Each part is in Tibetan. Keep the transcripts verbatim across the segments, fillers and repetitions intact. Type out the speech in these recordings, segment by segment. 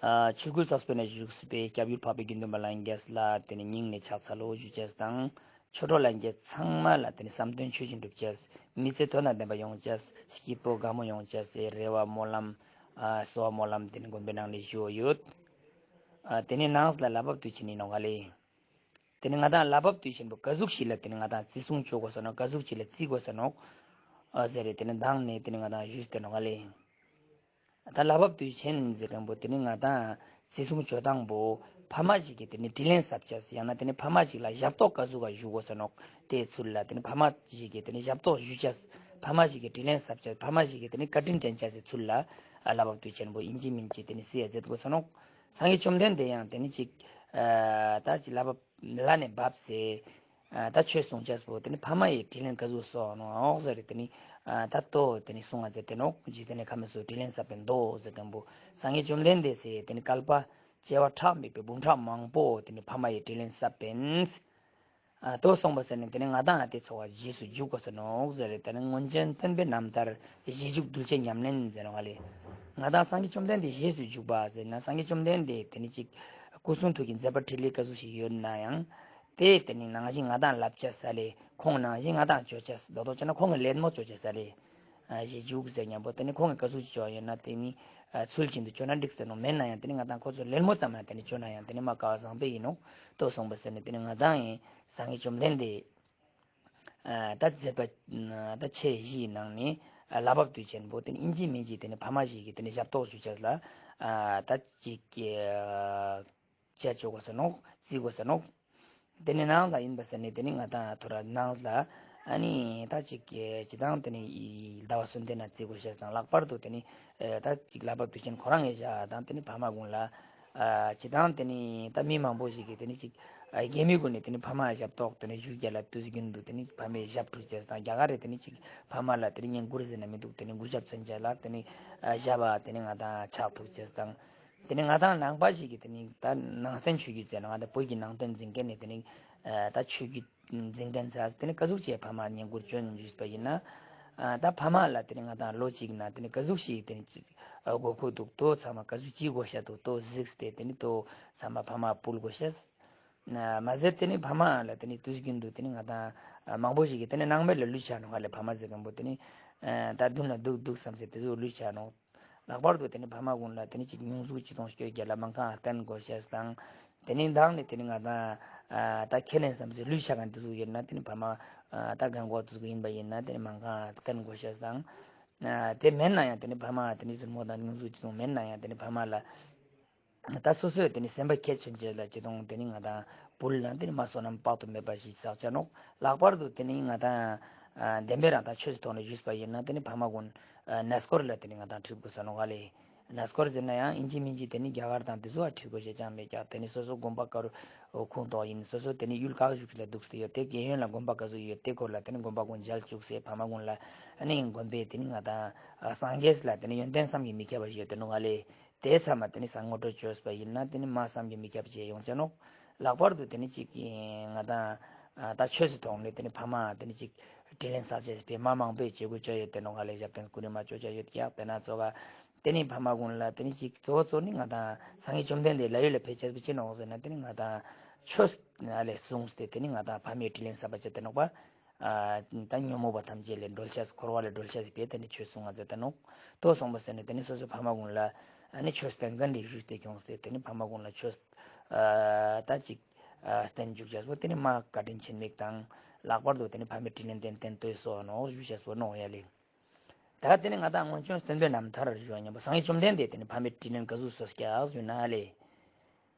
ཆོས་སྐུའི་ཚོགས་པའི་ནང་བཞུགས་པའི་སྐྱབས་ཡུལ་འཕགས་པའི་དགེ་འདུན་པ་ལྷན་རྒྱས་ལ་དེ་ནས་སྙིང་ནས་ཕྱག་འཚལ་ལོ་ཞུ་ཅེས་དང་། ཆོས་གྲོགས་ལྷན་རྒྱས་ཚང་མ་ལ་དེ་ནས་བསམ་དོན་ཆོས་བཞིན་འགྲུབ་ཅེས། མི་ཚེ་དོན་དང་ལྡན་པ་ཡོང་ཅེས། སྐྱིད་པོ་དགའ་མོ་ཡོང་ཅེས་སའི་རེ་བ་སྨོན་ལམ། གསོལ་བ་སྨོན་ལམ་དེ་ནས་དགོན་པའི་ནང་ནས་ཞུ་ཡོད། དེ་ནས་ནང་ལ་ལྷ་བབས་དུས་ཆེན་ཡིན་ནོ་ག་ལེ། དེ་ནས་ང་དང་ལྷ་བབས་དུས་ཆེན་པོ་ག་ཟུག་ཞིག་ལ་དེ་ནས་ང་དང་བརྩི་སྲུང་བྱེད་དགོས་ས་ནོ། ག་ཟུག་ཞིག་ལ་བརྩི་དགོས་ས་ནོ། ཟེར་རེ་དེ་ནས་མདང་ནས་དེ་ནས་ང་དང་ཞུས་ཏེ་ནོ་ག་ལེ། ད་ལྷ་བབས་དུས་ཆེན་ཟེར་མཁན་པོ་དེ་ནི་ང་དང་བརྩི་སྲུང་བྱེད་སྟངས་པོ་ཕ་མ་ཞིག་གིས་དེ་ནི་དྲིན་ལན་གཟབ་ཅེས། ཡང་ན་དེ་ནི་ཕ་མ་ཞིག་ལ་ཞབས་ཏོག་ག་ཟུག་ག་ཞུ་དགོས་ས་ནོག། དེའི་ཚུལ་ལ་དེ་ནི་ཕ་མ་ཞིག་གིས་དེ་ནི་ཞབས་ཏོག་ཞུ་ཅེས། ཕ་མ་ཞིག་གིས་དྲིན་ལན་གཟབ་ཅེས། ཕ་མ་ཞིག་གིས་དེ་ནི་བཀའ་དྲིན་དྲན་ཅེས་སི་ཚུལ་ལ་ལྷ་བབས་དུས་ཆེན་པོ་ཡིན་གཅིག་མིན་གཅིག་དེ་ནི་སྲིད་ཡ་མཛད་དགོས་ས་ནོག། སངས་རྒྱས་བཅོམ་ལྡན་འདས་ཡང་དེ་ནི་གཅིག་ད་ཅིག་ལྷ་བབས་ལྷ་ནས་བབས་སེ། ད་ཆོས་གསུང་ཅེས་པོ་དེ་ནི་ཕ་མ་ཡི་དྲིན་ལན་ག་ཟུག་གསོ་ནོ་ཟེར་དེ་ནི་ད་ལྟོ་དེ་ནི་གསུང་ང་ཟེར་དེ་ནོ། ཇི་དེ་ནི་ཁ་མི་སུ་དྲིན་ལན་གཟབ་པའི་མདོ་ཟེར་མཁན་པོ་སངས་རྒྱས་བཅོམ་ལྡན་འདས་སེ་དེ་ནི་བསྐལ་པ་བྱེ་བ་ཕྲག་མེད་པའི་འབུམ་ཕྲག་མང་པོ་དེ་ནི་ཕ་མ་ཡི་དྲིན་ལན་གཟབ་པིན། ལྟོ་གསུངས་པ་ཟེར་ནི་དེ་ནི་ང་དང་དེ་ཚོ་བ་རྗེས་སུ་འཇུག་དགོས་ས་ནོ་ཟེར་དེ་ནི་སྔོན་བྱོན་སྟོན་པའི་རྣམ་ཐར་རྗེས་འཇུག་གདུལ་བྱའི་ཉམས་ལེན་ཟེར་ནོ་ག་ལེ། ང་དང་སངས་རྒྱས་བཅོམ་ལྡན་འདས་རྗེས་སུ་འཇུག་པ་ཟེར་ན་སངས་རྒྱས་བཅོམ་ལྡན་འདས་དེ་ནི་གཅིག་སྐུ་གསུང་ཐུགས་ཀྱི་མཛད་པ་འཕྲིན་ལས་ག་ཟུག་ཞིག་ཡོད་ན་ཡང་། དེ་དེ་ནི་ནང་བཞིན་ང་དང་ལབ་ཅེས་ས་ལེ། ཁོང་ནང་བཞིན་ང་དང་བྱོ་ཅེས། རྡོག་རྡོག་བྱས་ན་ཁོང་གི་ལད་མོ་བྱོ་ཅེས་ས་ལེ། ཨ་ཞེས་འཇུག་ཟེར་མཉམ་པོ་དེ་ནི་ཁོང་གི་བཀའ་ཟུར་བྱོ་ཡོད་ན་དེ་ནི་ཨ་ཚུལ་བཞིན་དུ་བྱོ་ན་འགྲིག་ཟེར་ནོ། མེད་ན་ཡང་དེ་ནི་ང་དང་ཁོ་ཚོ་ལད་མོ་ཙམ་ཡང་དེ་ནི་བྱོ་ན་ཡང་དེ་ནི་མ་དཀའ་བ་བཟང་པོ་ཡིན་ནོ། ལྟོ་གསུངས་པ་ཟེར་ནི་དེ་ནི་ང་དང་ཡིན་སངས་རྒྱས་བཅོམ་ལྡན་འདས། ཨ་ད་མཛད་པ་ཨ་ད་ཆེ་བཞིའི་ནང་ནས་ཨ་ལྷ་བབས་དུས་ཆེན་པོ་དེ་ནི་ཨིན་ཅི་མིན་ཅི་དེ་ནི་ཕ་མ་ཞིག་གིས་དེ་ནི་ཞབས་ཏོག་ཞུ་ཅེས་ལ་ཨ་ད་ཅིག་ཨ། བྱས་བཅུག་དགོས་ས་ནོག། བརྩི་དགོས་ས་ནོག། དེ་ནི་ནང་ལ་ཡིན་པ་ཟེར་ནས་དེ་ནི་ང་དང་ཐོ་ར་ནང་ལ་ཨ་ནི་ད་ཅིག་གི་ཅི་དང་དེ་ནི་ཟླ་བ་གསུམ་དེ་ན་བརྩི་དགོས་ཤེས་དང་ལྷག་པར་དུ་དེ་ནི་ད་ཅིག་ལྷ་བབས་དུས་ཆེན་ཁོ་རང་ངས་བཞག་དང་དེ་ནི་ཕ་མ་ཀུན་ལ་ཨ་ཅི་དང་དེ་ནི་ད་མི་མང་པོ་ཞིག་གིས་དེ་ནི་ཅིག་ཨ་རྒྱ་མི་ཀུན་ནས་དེ་ནི་ཕ་མ་ཞབས་ཏོག་དེ་ནི་ཞུ་རྒྱ་ལ་དུས་རྒྱུན་དུ་དེ་ནི་ཕ་མའི་ཞབས་བྲོ་ཅེས་དང་རྒྱ་གར་རེ་དེ་ནི་ཅིག་ཕ་མ་ལ་དེ་ནི་བསྙེན་བཀུར་ཟེར་ན་མི་འདུག། དེ་ནི་གུས་ཞབས་མཚོན་ཅེས་ལ་དེ་ནི་ཨ་ཞབས་པ་དེ་ནི་ང་དང་ཕྱག་ཐུག་ཅེས་དང་། དེ་ནི་ང་དང་ནང་པ་ཞིག་གིས་དེ་ནི་ད་ནང་བསྟན་ཆོས་བརྒྱུད་ཟེར་ན་ང་དང་བོད་ཀྱི་ནང་བསྟན་འཛིན་མཁན་ནི་དེ་ནི་ཨ་ད་ཆོས་བརྒྱུད་འཛིན་མཁན་ཚོས་དེ་ནི་ག་ཟུག་བྱས་ཕ་མ་བསྙེན་བཀུར་བྱོན་ཞུས་པ་ཡིན་ན། ཨ་ད་ཕ་མ་ལ་དེ་ནི་ང་དང་ལོ་གཅིག་ན་དེ་ནི་ག་ཟུག་ཞིག་དེ་ནི་ཅིག་ཨ་དགོས་མཁོ་འདུག། ལྟོ་ཚང་མ་ག་ཟུག་ཅིག་དགོས་ཤ་འདུག། ལྟོ་གཟིགས་ཏེ་དེ་ནི་ལྟོ་ཚང་མ་ཕ་མ་ཕུལ་དགོས་ཤེས། མ་ཟད་དེ་ནི་ཕ་མ་ལ་དེ་ནི་དུས་རྒྱུན་དུ་དེ་ནི་ང་དང་ཨ་མང་པོ་ཞིག་གིས་དེ་ནི་སྣང་མེད་ལ་ལུས་ཆགས་ནོ་ག་ལེ། ཕ་མ་ཟེར་མཁན་པོ་དེ་ནི་ཨ་ད་མདུན་ལ་འདུག་འདུག་བསམ་སེ་དེ་ཚོ་ལུས་ཆགས་ནོ། ལྷག་པར་དུ་དེ་ནི་ཕ་མ་ཀུན་ལ་དེ་ནི་ཅིག་མྱོང་ཚོར་ཅི་གཏོང་སྐྱོ་རྒྱལ་ལ་མང་ཁང་བསྟན་དགོས་ཤེས་དང་། དེ་ནི་མདང་ནི་དེ་ནི་ང་དང་ཨ་ད་ཁས་ལེན་བསམ་སེ་ལུས་ཆགས་མཁན་དེ་ཚོ་ཡོད་ན་དེ་ནི་ཕ་མ་ཨ་ད་རྒན་གོག་དེ་ཚོ་ཡིན་པ་ཡིན་ན་དེ་ནི་མང་ཁང་བསྟན་དགོས་ཤེས་དང་། ཨ་དེ་མེད་ན་ཡང་དེ་ནི་ཕ་མ་དེ་ནི་ཟུར་མོ་དང་མྱོང་ཚོར་ཅི་གཏོང་མེད་ན་ཡང་དེ་ནི་ཕ་མ་ལ། ད་སོ་སོས་དེ་ནི་སེམས་པ་ཁྱད་མཚོན་བྱས་ལ་ཅི་གཏོང་དེ་ནི་ང་དང་བུ་ལ་དེ་ནི་མ་བསོད་ནམས་དཔག་ཏུ་མེད་པ་ཞིག་བསགས་ཆ་ནོག། ལྷག་པར་དུ་དེ་ནི་ང་དང་ཨ་བདེན་པའི་རང་དང་ཆོས་སུ་ཐོག་ནས་ཞུས་པ་ཡིན་ན་དེ་ནི་ཕ་མ་ཀུན་ཨ་གནས་སྐོར་ལ་དེ་ནི་ང་དང་ཁྲིད་དགོས་ས་ནོག་ག་ལེ། གནས་སྐོར་ཟེར་ན་ཡང་ཨིན་ཇི་མིན་ཇི་དེ་ནི་རྒྱ་གར་དང་དེ་ཚོ་ཨ་ཁྲིད་དགོས་ཤེས་ཅང་མེད་ཀྱང་དེ་ནི་སོ་སོ་དགོན་པ་དཀར་ཁུང་ཐོག་ཡིན། སོ་སོ་དེ་ནི་ཡུལ་ག་བཞུགས་ལ་འདུག་སེ་ཡོད་དེ་རྒན་ཡོལ་ལ་དགོན་པ་ག་ཚོད་ཡོད་དེ་སྐོར་ལ་དེ་ནི་དགོན་པ་ཀུན་མཇལ་བཅུག་སེ་ཕ་མ་ཀུན་ལ་ཨ་ནི་དགོན་པའི་དེ་ནི་ང་དང་ཨ་སངས་རྒྱས་ལ་དེ་ནི་ཡོན་ཏན་བསམ་གྱིས་མི་ཁྱབ་པ་ཞིག་ཡོད་དེ་ནོག་ག་ལེ། དེ་ཚང་མ་དེ་ནི་བཟང་ངོ་སྤྲོད་བཅོས་པ་ཡིན་ན་དེ་ནི་མ་བསམ་གྱིས་མི་ཁྱབ་ཅེས་ཡོང་ཆ་ནོག། ལྷག་པར་དུ་དེ་ནི་གཅིག་ང་དང་ད་ཆོས་སུ་ཐོག་ནས་དེ་ནི་ཕ་མ་དེ་ནི་གཅིག་དྲིན་ལན་བསགས་བྱས་པའི་མ་མང་པོས་བྱེད་དགོས་བཅོ་ཡོད་དེ་ནོག་ག་ལེ། ཞབས་བརྟན་སྐུ་རིམ་མ་བཅོ་བྱ་ཡོད་ཀྱག། དེ་ན་གཙོ་བ་དེ་ནི་ཕ་མ་ཀུན་ལ་དེ་ནི་གཅིག་གཙོ་བོ་གཙོ་ནི་ང་དང་སངས་རྒྱས་བཅོམ་ལྡན་འདས་ལྷ་ཡུལ་ལ་ཕེབས་བྱས་པ་ཅི་ནོག་ཟེར་ན་དེ་ནི་ང་དང་ཆོས་ལ་ལས་གསུངས་ཏེ་དེ་ནི་ང་དང་ཕ་མའི་དྲིན་ལན་བསགས་པ་བྱས་དེ་ནོག་པ། ཨ་ད་ཉོན་མོངས་པ་ཐམས་ཅད་ལས་སྒྲོལ་ཆས་འཁོར་བ་ལས་སྒྲོལ་ཆས་པས་དེ་ནི་ཆོས་གསུང་ང་མཛད་དེ་ནོག། ལྟོ་གསུངས་པ་ཟེར་ནས་དེ་ནི་སོ་སོའི་ཕ་མ་ཀུན་ལ་ཨ་ནི་ཆོས་སྟོན་མཁན་རེ་བཞུགས་ཏེ་ཁྱོངས་ཏེ་དེ་ནི་ཕ་མ་ཀུན་ལ་ཆོས་ཨ་ད་ཅིག་ཨ་བསྟན་བཅུག་བྱས་པོ་དེ་ནི་མ་བཀའ་དྲིན་ཆེན་མིག་དང་ལྷག་པར་དུ་དེ་ནི་ཕ་མའི་དྲིན་ལན་ཏན་ཏན་ལྟོས་སོ་ནོག་ཞུ་བྱས་པོ་ནོག་ཡ་ལེ། ད་དེ་ནི་ང་དང་སྔོན་བྱོན་སྟོན་པའི་རྣམ་ཐར་ཞུ་བ་ཉམ་པོ་སངས་རྒྱས་བཅོམ་ལྡན་འདས་དེ་ནི་ཕ་མའི་དྲིན་ལན་ག་ཟུག་གསོ་སྐྱག་ཞུ་ན་ལེ།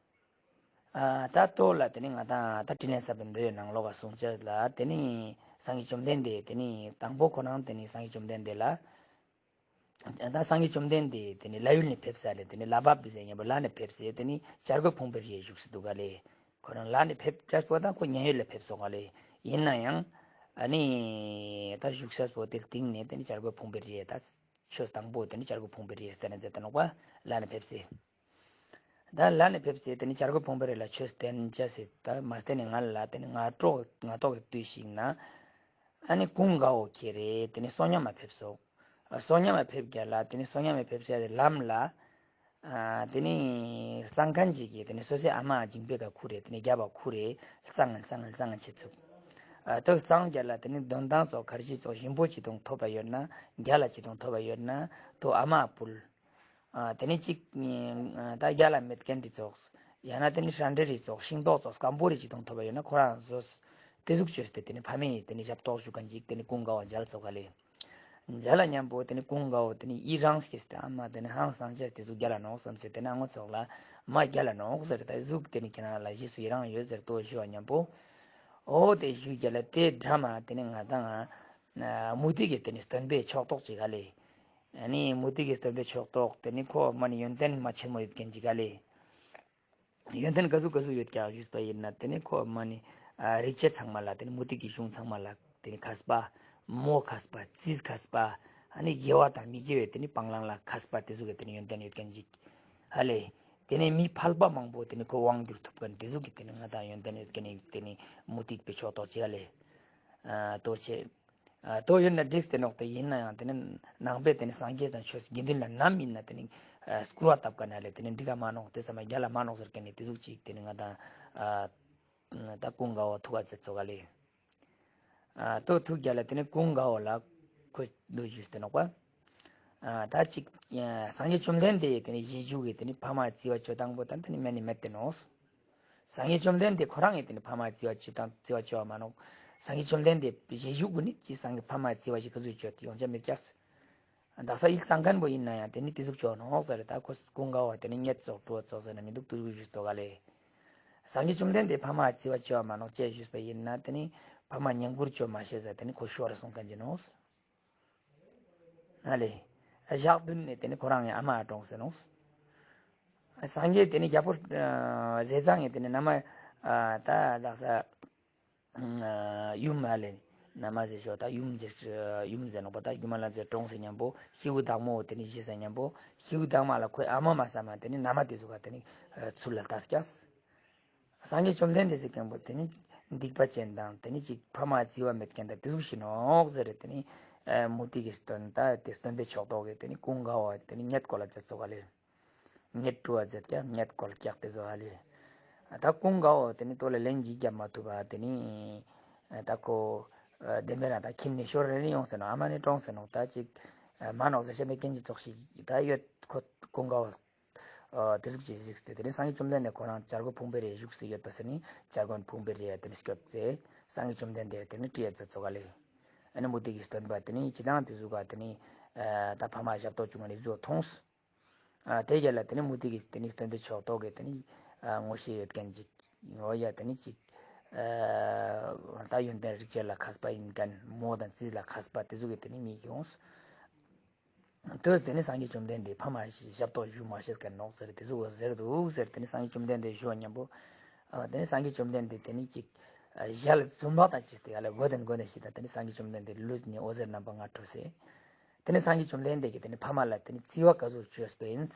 ཨ་ད་ལྟོ་ལ་དེ་ནི་ང་དང་ད་དྲིན་ལན་གསབ་པའི་མདོའི་ནང་ལོགས་ལ་གསུངས་བྱས་ལ་དེ་ནི་སངས་རྒྱས་བཅོམ་ལྡན་འདས་དེ་ནི་དང་པོ་ཁོ་རང་དེ་ནི་སངས་རྒྱས་བཅོམ་ལྡན་འདས་ལ། ད་སངས་རྒྱས་བཅོམ་ལྡན་འདས་དེ་ནི་ལྷ་ཡུལ་ནས་ཕེབས་ས་ལས་དེ་ནི་ལྷ་བབས་ཟེར་མཁན་པོ་ལྷ་ནས་ཕེབས་ཟེར་དེ་ནི་བྱ་རྒོད་ཕུང་པོའི་རིར་བཞུགས་སུ་འདུག་ག་ལེ། ཁོ་རང་ལྷ་ནས་ཕེབས་བྱས་པོ་དང་ཁོ་མཉན་ཡོད་ལ་ཕེབས་སོང་ག་ལེ། ཡིན་ན་ཡང་ཨ་ནི་ད་བཞུགས་ས་པོ་དེ་སྟེང་ནས་དེ་ནི་བྱ་རྒོད་ཕུང་པོའི་རིར་ད་ཆོས་དང་པོ་དེ་ནི་བྱ་རྒོད་ཕུང་པོའི་རིར་བསྟན་ན་མཛད་དེ་ནོག་པ། ལྷ་ནས་ཕེབས་ཟེར། ད་ལྷ་ནས་ཕེབས་ཟེར་དེ་ནི་བྱ་རྒོད་ཕུང་པོའི་རི་ལ་ཆོས་བསྟན་བྱས་ཟེར་ད་མ་བསྟན་ནས་ང་ལ་དེ་ནི་ང་ཏོག་ང་ཏོག་གི་དུས་ཤིག་ན་ཨ་ནི་ཀུན་དགའ་བོ་ཁྱེད་རེད་དེ་ནི་བསོད་སྙོམས་མ་ཕེབས་སོ། བསོད་སྙོམས་མ་ཕེབས་རྒྱ་ལ་དེ་ནི་བསོད་སྙོམས་མ་ཕེབས་བྱས་ལམ་ལ་ ཨ་དེ་ནི་གཙང་མཁན་ཅིག་གིས་དེ་ནི་སོ་སོའི་ཨ་མ་འཇིང་པའི་ཁ་ཁུར་རེ་དེ་ནི་རྒྱབ་པ་ཁུར་རེ་གཙང་ངན་གཙང་ངན་གཙང་ངན་བྱེད་ཚུགས། ཨ་དེ་གཙང་རྒྱ་ལ་དེ་ནི་དོན་དང་ཚོགས་ཁར་གྱི་ཚོགས་ཞིམ་པོ་ཅི་དང་ཐོབ་པ་ཡོད་ན་རྒྱ་ལ་ཅི་དང་ཐོབ་པ་ཡོད་ན་དོ་ཨ་མ་ཕུལ། ཨ་དེ་ནི་གཅིག་ཨ་ད་རྒྱ་ལ་མེད་མཁན་རི་ཚོགས་ཡང་ན་དེ་ནི་ཧྲན་ཏེ་རི་ཚོགས་ཤིང་ཏོག་ཚོགས་སྐམ་པོ་རེ་ཅི་དང་ཐོབ་པ་ཡོད་ན་ཁོ་རང་བཟོས། དེ་ཟུག་བཅོས་ཏེ་དེ་ནི་ཕ་མས་དེ་ནི་ཞབས་ཏོག་ཞུ་མཁན་ཅིག་དེ་ནི་ཀུན་དགའ་བོ་མཇལ་ཚོགས་ག་ལེ། མཇལ་ལ་མཉམ་པོ་དེ་ནི་ཀུན་དགའ་བོ་དེ་ནི་ཡི་རངས་སྐྱེས་ཏེ་ཨ་མ་དེ་ནི་ཧང་སངས་རྒྱས་དེ་ཟུག་རྒྱ་ལ་ནོག་བསམ་ཚེ་དེ་ནི་ཨ་ངོ་ཚོགས་ལ་མ་རྒྱ་ལ་ནོག་ཟེར་ད་ཟུག་དེ་ནི་ཁྱེད་རང་ལ་རྗེས་སུ་ཡི་རང་ཡོད་ཟེར་ཏོ་ཞུ་བ་མཉམ་པོ། ཨོ་དེ་ཞུ་རྒྱ་ལ་དེ་འདྲ་མ་དེ་ནི་ང་དང་ང་མུ་ཏིག་གི་དེ་ནི་སྟོན་པའི་ཕྱོགས་གཏོགས་ཅིག་ག་ལེ། ཨ་ནི་མུ་ཏིག་གི་སྟོན་པའི་ཕྱོགས་གཏོགས་དེ་ནི་ཁོ་མ་ནི་ཡོན་ཏན་མ་ཆེན་མོ་ཡོད་མཁན་ཅིག་ག་ལེ། ཡོན་ཏན་ག་ཟུག་ག་ཟུག་ཡོད་ཀྱང་ཞུས་པ་ཡིན་ན་དེ་ནི་ཁོ་མ་ནི་ཨ་རིག་བྱེད་ཚང་མ་ལ་དེ་ནི་མུ་ཏིག་གི་གཞུང་ཚང་མ་ལ་དེ་ནི་མཁས་པ། མོ་མཁས་པ་རྩིས་མཁས་པ། ཨ་ནི་དགེ་བ་དང་མི་དགེ་བའི་དེ་ནི་སྤང་བླང་ལ་མཁས་པ་དེ་ཟུག་གི་དེ་ནི་ཡོན་ཏན་ཡོད་མཁན་ཅིག་ཧ་ལེ། དེ་ནི་མི་ཕལ་པ་མང་པོ་དེ་ནི་ཁོ་དབང་བསྒྱུར་ཐུབ་མཁན་དེ་ཟུག་གི་དེ་ནི་ང་དང་ཡོན་ཏན་ཡོད་མཁན་ནི་དེ་ནི་མུ་ཏིག་པའི་ཕྱོགས་གཏོགས་ཅིག་ཧ་ལེ། ཨ་ལྟོ་ཆེ། ཨ་ལྟོ་ཡོད་ན་འགྲིག་སྟེ་ནོག་དེ་ཡིན་ན་ཡང་དེ་ནི་ནང་པའི་དེ་ནི་སངས་རྒྱས་དང་ཆོས་དགེ་འདུན་ལ་ནམ་ཡིན་ན་དེ་ནི་ཨ་སྐུར་བ་བཏབ་ག་ན་ལས་དེ་ནི་འགྲིག་ག་མ་ནོག་དེ་ཚང་མ་རྒྱ་ལ་མ་ནོག་ཟེར་མཁན་ནི་དེ་ཟུག་ཅིག་དེ་ནི་ང་དང་ཨ་ད་ཀུན་དགའ་བོ་ཐུགས་ཁ་ཚེ་ཚོ་ག་ལེ། ཨ་ལྟོ་ཐུགས་རྒྱ་ལ་དེ་ནི་ཀུན་དགའ་བོ་ལ་ཁོས་འདུག་ཞུས་ཏེ་ནོག་པ། ཨ་ད་ཅིག་ཨ་སངས་རྒྱས་བཅོམ་ལྡན་འདས་དེ་ནི་རྗེས་འཇུག་གི་དེ་ནི་ཕ་མ་བརྩི་བ་བཅོ་སྟངས་པོ་དང་དེ་ནི་མེད་ནི་མེད་དེ་ནོག་སངས་རྒྱས་བཅོམ་ལྡན་འདས་ཁོ་རང་གིས་དེ་ནི་ཕ་མ་བརྩི་བ་བཅོ་དང་བརྩི་བ་བཅོ་བ་མ་ནོག་སངས་རྒྱས་བཅོམ་ལྡན་འདས་རྗེས་འཇུག་གུན་ནི་ཅི་སངས་རྒྱས་ཕ་མ་བརྩི་བ་ཞིག་ག་ཟུག་བཅོ་དེ་ཡོང་ཆ་མེད་ཀྱག་དག་ས་ཡིག་ཚང་མཁན་པོ་ཡིན་ན་ཡང་དེ་ནི་དེ་ཟུག་བཅོ་ནོག་ཟེར་ད་ཁོ་ཀུན་དགའ་བོ་དེ་ནི་ཉེས་ཚོགས་གྲོགས་ཚོགས་ཟེར་ན་མི་འདུག་དུ་ཞུ་ཏོ་ག་ལེ། སངས་རྒྱས་བཅོམ་ལྡན་འདས་ཕ་མ་བརྩི་བ་བཅོ་བ་མ་ནོག་ཅེས་ཞུས་པ་ཡིན་ན་དེ་ནི་ཕ་མ་བསྙེན་བཀུར་བཅོ་མ་ཤེས་ཟེར་དེ་ནི་ཁོ་ཤོར་སོང་མཁན་གྱི་ནོག་ཨ་ལེ། ཞག་བདུན་ནས་དེ་ནི་ཁོ་རང་ངའི་ཨ་མ་གྲོངས་ཟེར་ནོག་སངས་རྒྱས་དེ་ནི་རྒྱལ་པོ་ཨ་ཟས་གཙང་ངས་དེ་ནི་ན་མ་ཨ་ད་ལགས་ས་ཨ་ཡུམ་ཨ་ལེ། ན་མ་ཟེར་ཞོ་ད་ཡུམ་ཟེར་ཡུམ་ཟེར་ནོག་པ་ད་རྒྱུ་མ་ལ་ཟེར་གྲོངས་ཟེར་མཉམ་པོ་ཤིའུ་དྭགས་མོ་དེ་ནི་བཞེས་ཟེར་མཉམ་པོ་ཤིའུ་དྭགས་མ་ལ་ཁོའི་ཨ་མ་མ་ཟ་མ་དེ་ནི་ན་མ་དེ་ཟུག་ག་དེ་ནི་ཚུར་ལ་ལྟ་སྐྱག་སངས་རྒྱས་བཅོམ་ལྡན་འདས་ཟེར་མཁན་པོ་དེ་ནི་སྡིག་པ་ཅན་དང་དེ་ནི་ཅིག་ཕ་མ་བརྩི་བ་མེད་མཁན་དང་དེ་ཟུག་ཞིག་ནོག་ཟེར་རེད་དེ་ནི་ཨ་མུ་ཏིག་གི་སྟོན་ད་དེ་སྟོན་པའི་ཕྱོགས་གཏོགས་ཀྱི་དེ་ནི་ཀུན་དགའ་བོ་དེ་ནི་ཉེས་སྐོར་ལ་མཛད་ཚོགས་ག་ལེ། ཉེས་སྤྲོ་བ་མཛད་ཀྱང་ཉེས་སྐོར་ཀྱག་དེ་ཟོ་ག་ལེ། ད་ཀུན་དགའ་བོ་དེ་ནི་ལྟོ་ལ་ལན་ཅིག་རྒྱབ་མ་ཐུབ་པ་དེ་ནི་ཨ་ད་ཁོ་ཨ་བདེན་པའི་རང་ད་ཁྱིམ་ནས་ཤོར་རེ་རེ་ཡོང་ཟེར་ནོག་ཨ་མ་ནི་གྲོངས་ཟེར་ནོག་ད་ཅིག་ཨ་མ་ནོག་ཟེར་བཤད་པའི་རྐྱེན་གྱིས་ཚོགས་ཤིག་ད་ཡོད་ཁོ་ཀུན་དགའ་བོ། ཨ་དེ་ཟུག་ཅིག་གཟིགས་ཏེ་དེ་ནས་སངས་རྒྱས་བཅོམ་ལྡན་འདས་ཁོ་རང་བྱ་རྒོད་ཕུང་པོའི་རིར་བཞུགས་སུ་ཡོད་པ་ཟེར་ནས་བྱ་རྒོད་ཕུང་པོའི་རི་ཡ་དེ་ནས་སྐྱོད་ཚེ་སངས་རྒྱས་བཅོམ་ལྡན་འདས་དེ་ནས་དྲིས་ཡ་ཚེ་ཚོ་ག་ལེ། ཨ་ནི་མུ་སྟེགས་ཀྱི་སྟོན་པ་དེ་ནས་ཅི་དང་དེ་ཟུག་ག་དེ་ནས་ཨ་ད་ཕ་མ་ཞབས་ཏོག་བྱུང་བ་ནས་བཟོ་མཐོང་། ཨ་དེ་རྒྱ་ལ་དེ་ནས་མུ་སྟེགས་ཀྱི་དེ་ནས་སྟོན་པའི་ཕྱོགས་གཏོགས་ཀྱི་དེ་ནས་ཨ་ངོ་ཤེས་ཡོད་མཁན་ཅིག་ངོ་ཡ་དེ་ནས་ཅིག་ཨ་ད་ཡོན་ཏན་རིག་བྱེད་ལ་མཁས་པ་ཡིན་མཁན་མོ་དང་རྩིས་ལ་མཁས་པ་དེ་ཟུག་གི་དེ་ནས་མི་ཡོངས། དོས་དེ་ནི་སངས་རྒྱས་བཅོམ་ལྡན་འདས་ཕ་མ་ཞབས་ཏོག་ཞུ་མ་ཤེས་མཁན་ནོག་ཟེར་དེ་ཚོ་ཟེར་འདུག་ཟེར་དེ་ནི་སངས་རྒྱས་བཅོམ་ལྡན་འདས་ཞུ་བ་མཉམ་པོ། ཨ་དེ་ནི་སངས་རྒྱས་བཅོམ་ལྡན་འདས་དེ་ནི་ཅིག་ཨ་ཞལ་འཛུམ་པ་དང་བཅས་ཏེ་ཨ་ལ་མགོ་དེ་མགོ་ནས་ཤི་ད་དེ་ནི་སངས་རྒྱས་བཅོམ་ལྡན་འདས་ལུས་ནི་འོད་ཟེར་རྣམ་པ་ལྔ་འཕྲོས་སེ། དེ་ནི་སངས་རྒྱས་བཅོམ་ལྡན་འདས་ཀྱིས་དེ་ནི་ཕ་མ་ལ་དེ་ནི་བརྩི་བ་ག་ཚོད་བཅོས་པ་ཡིན།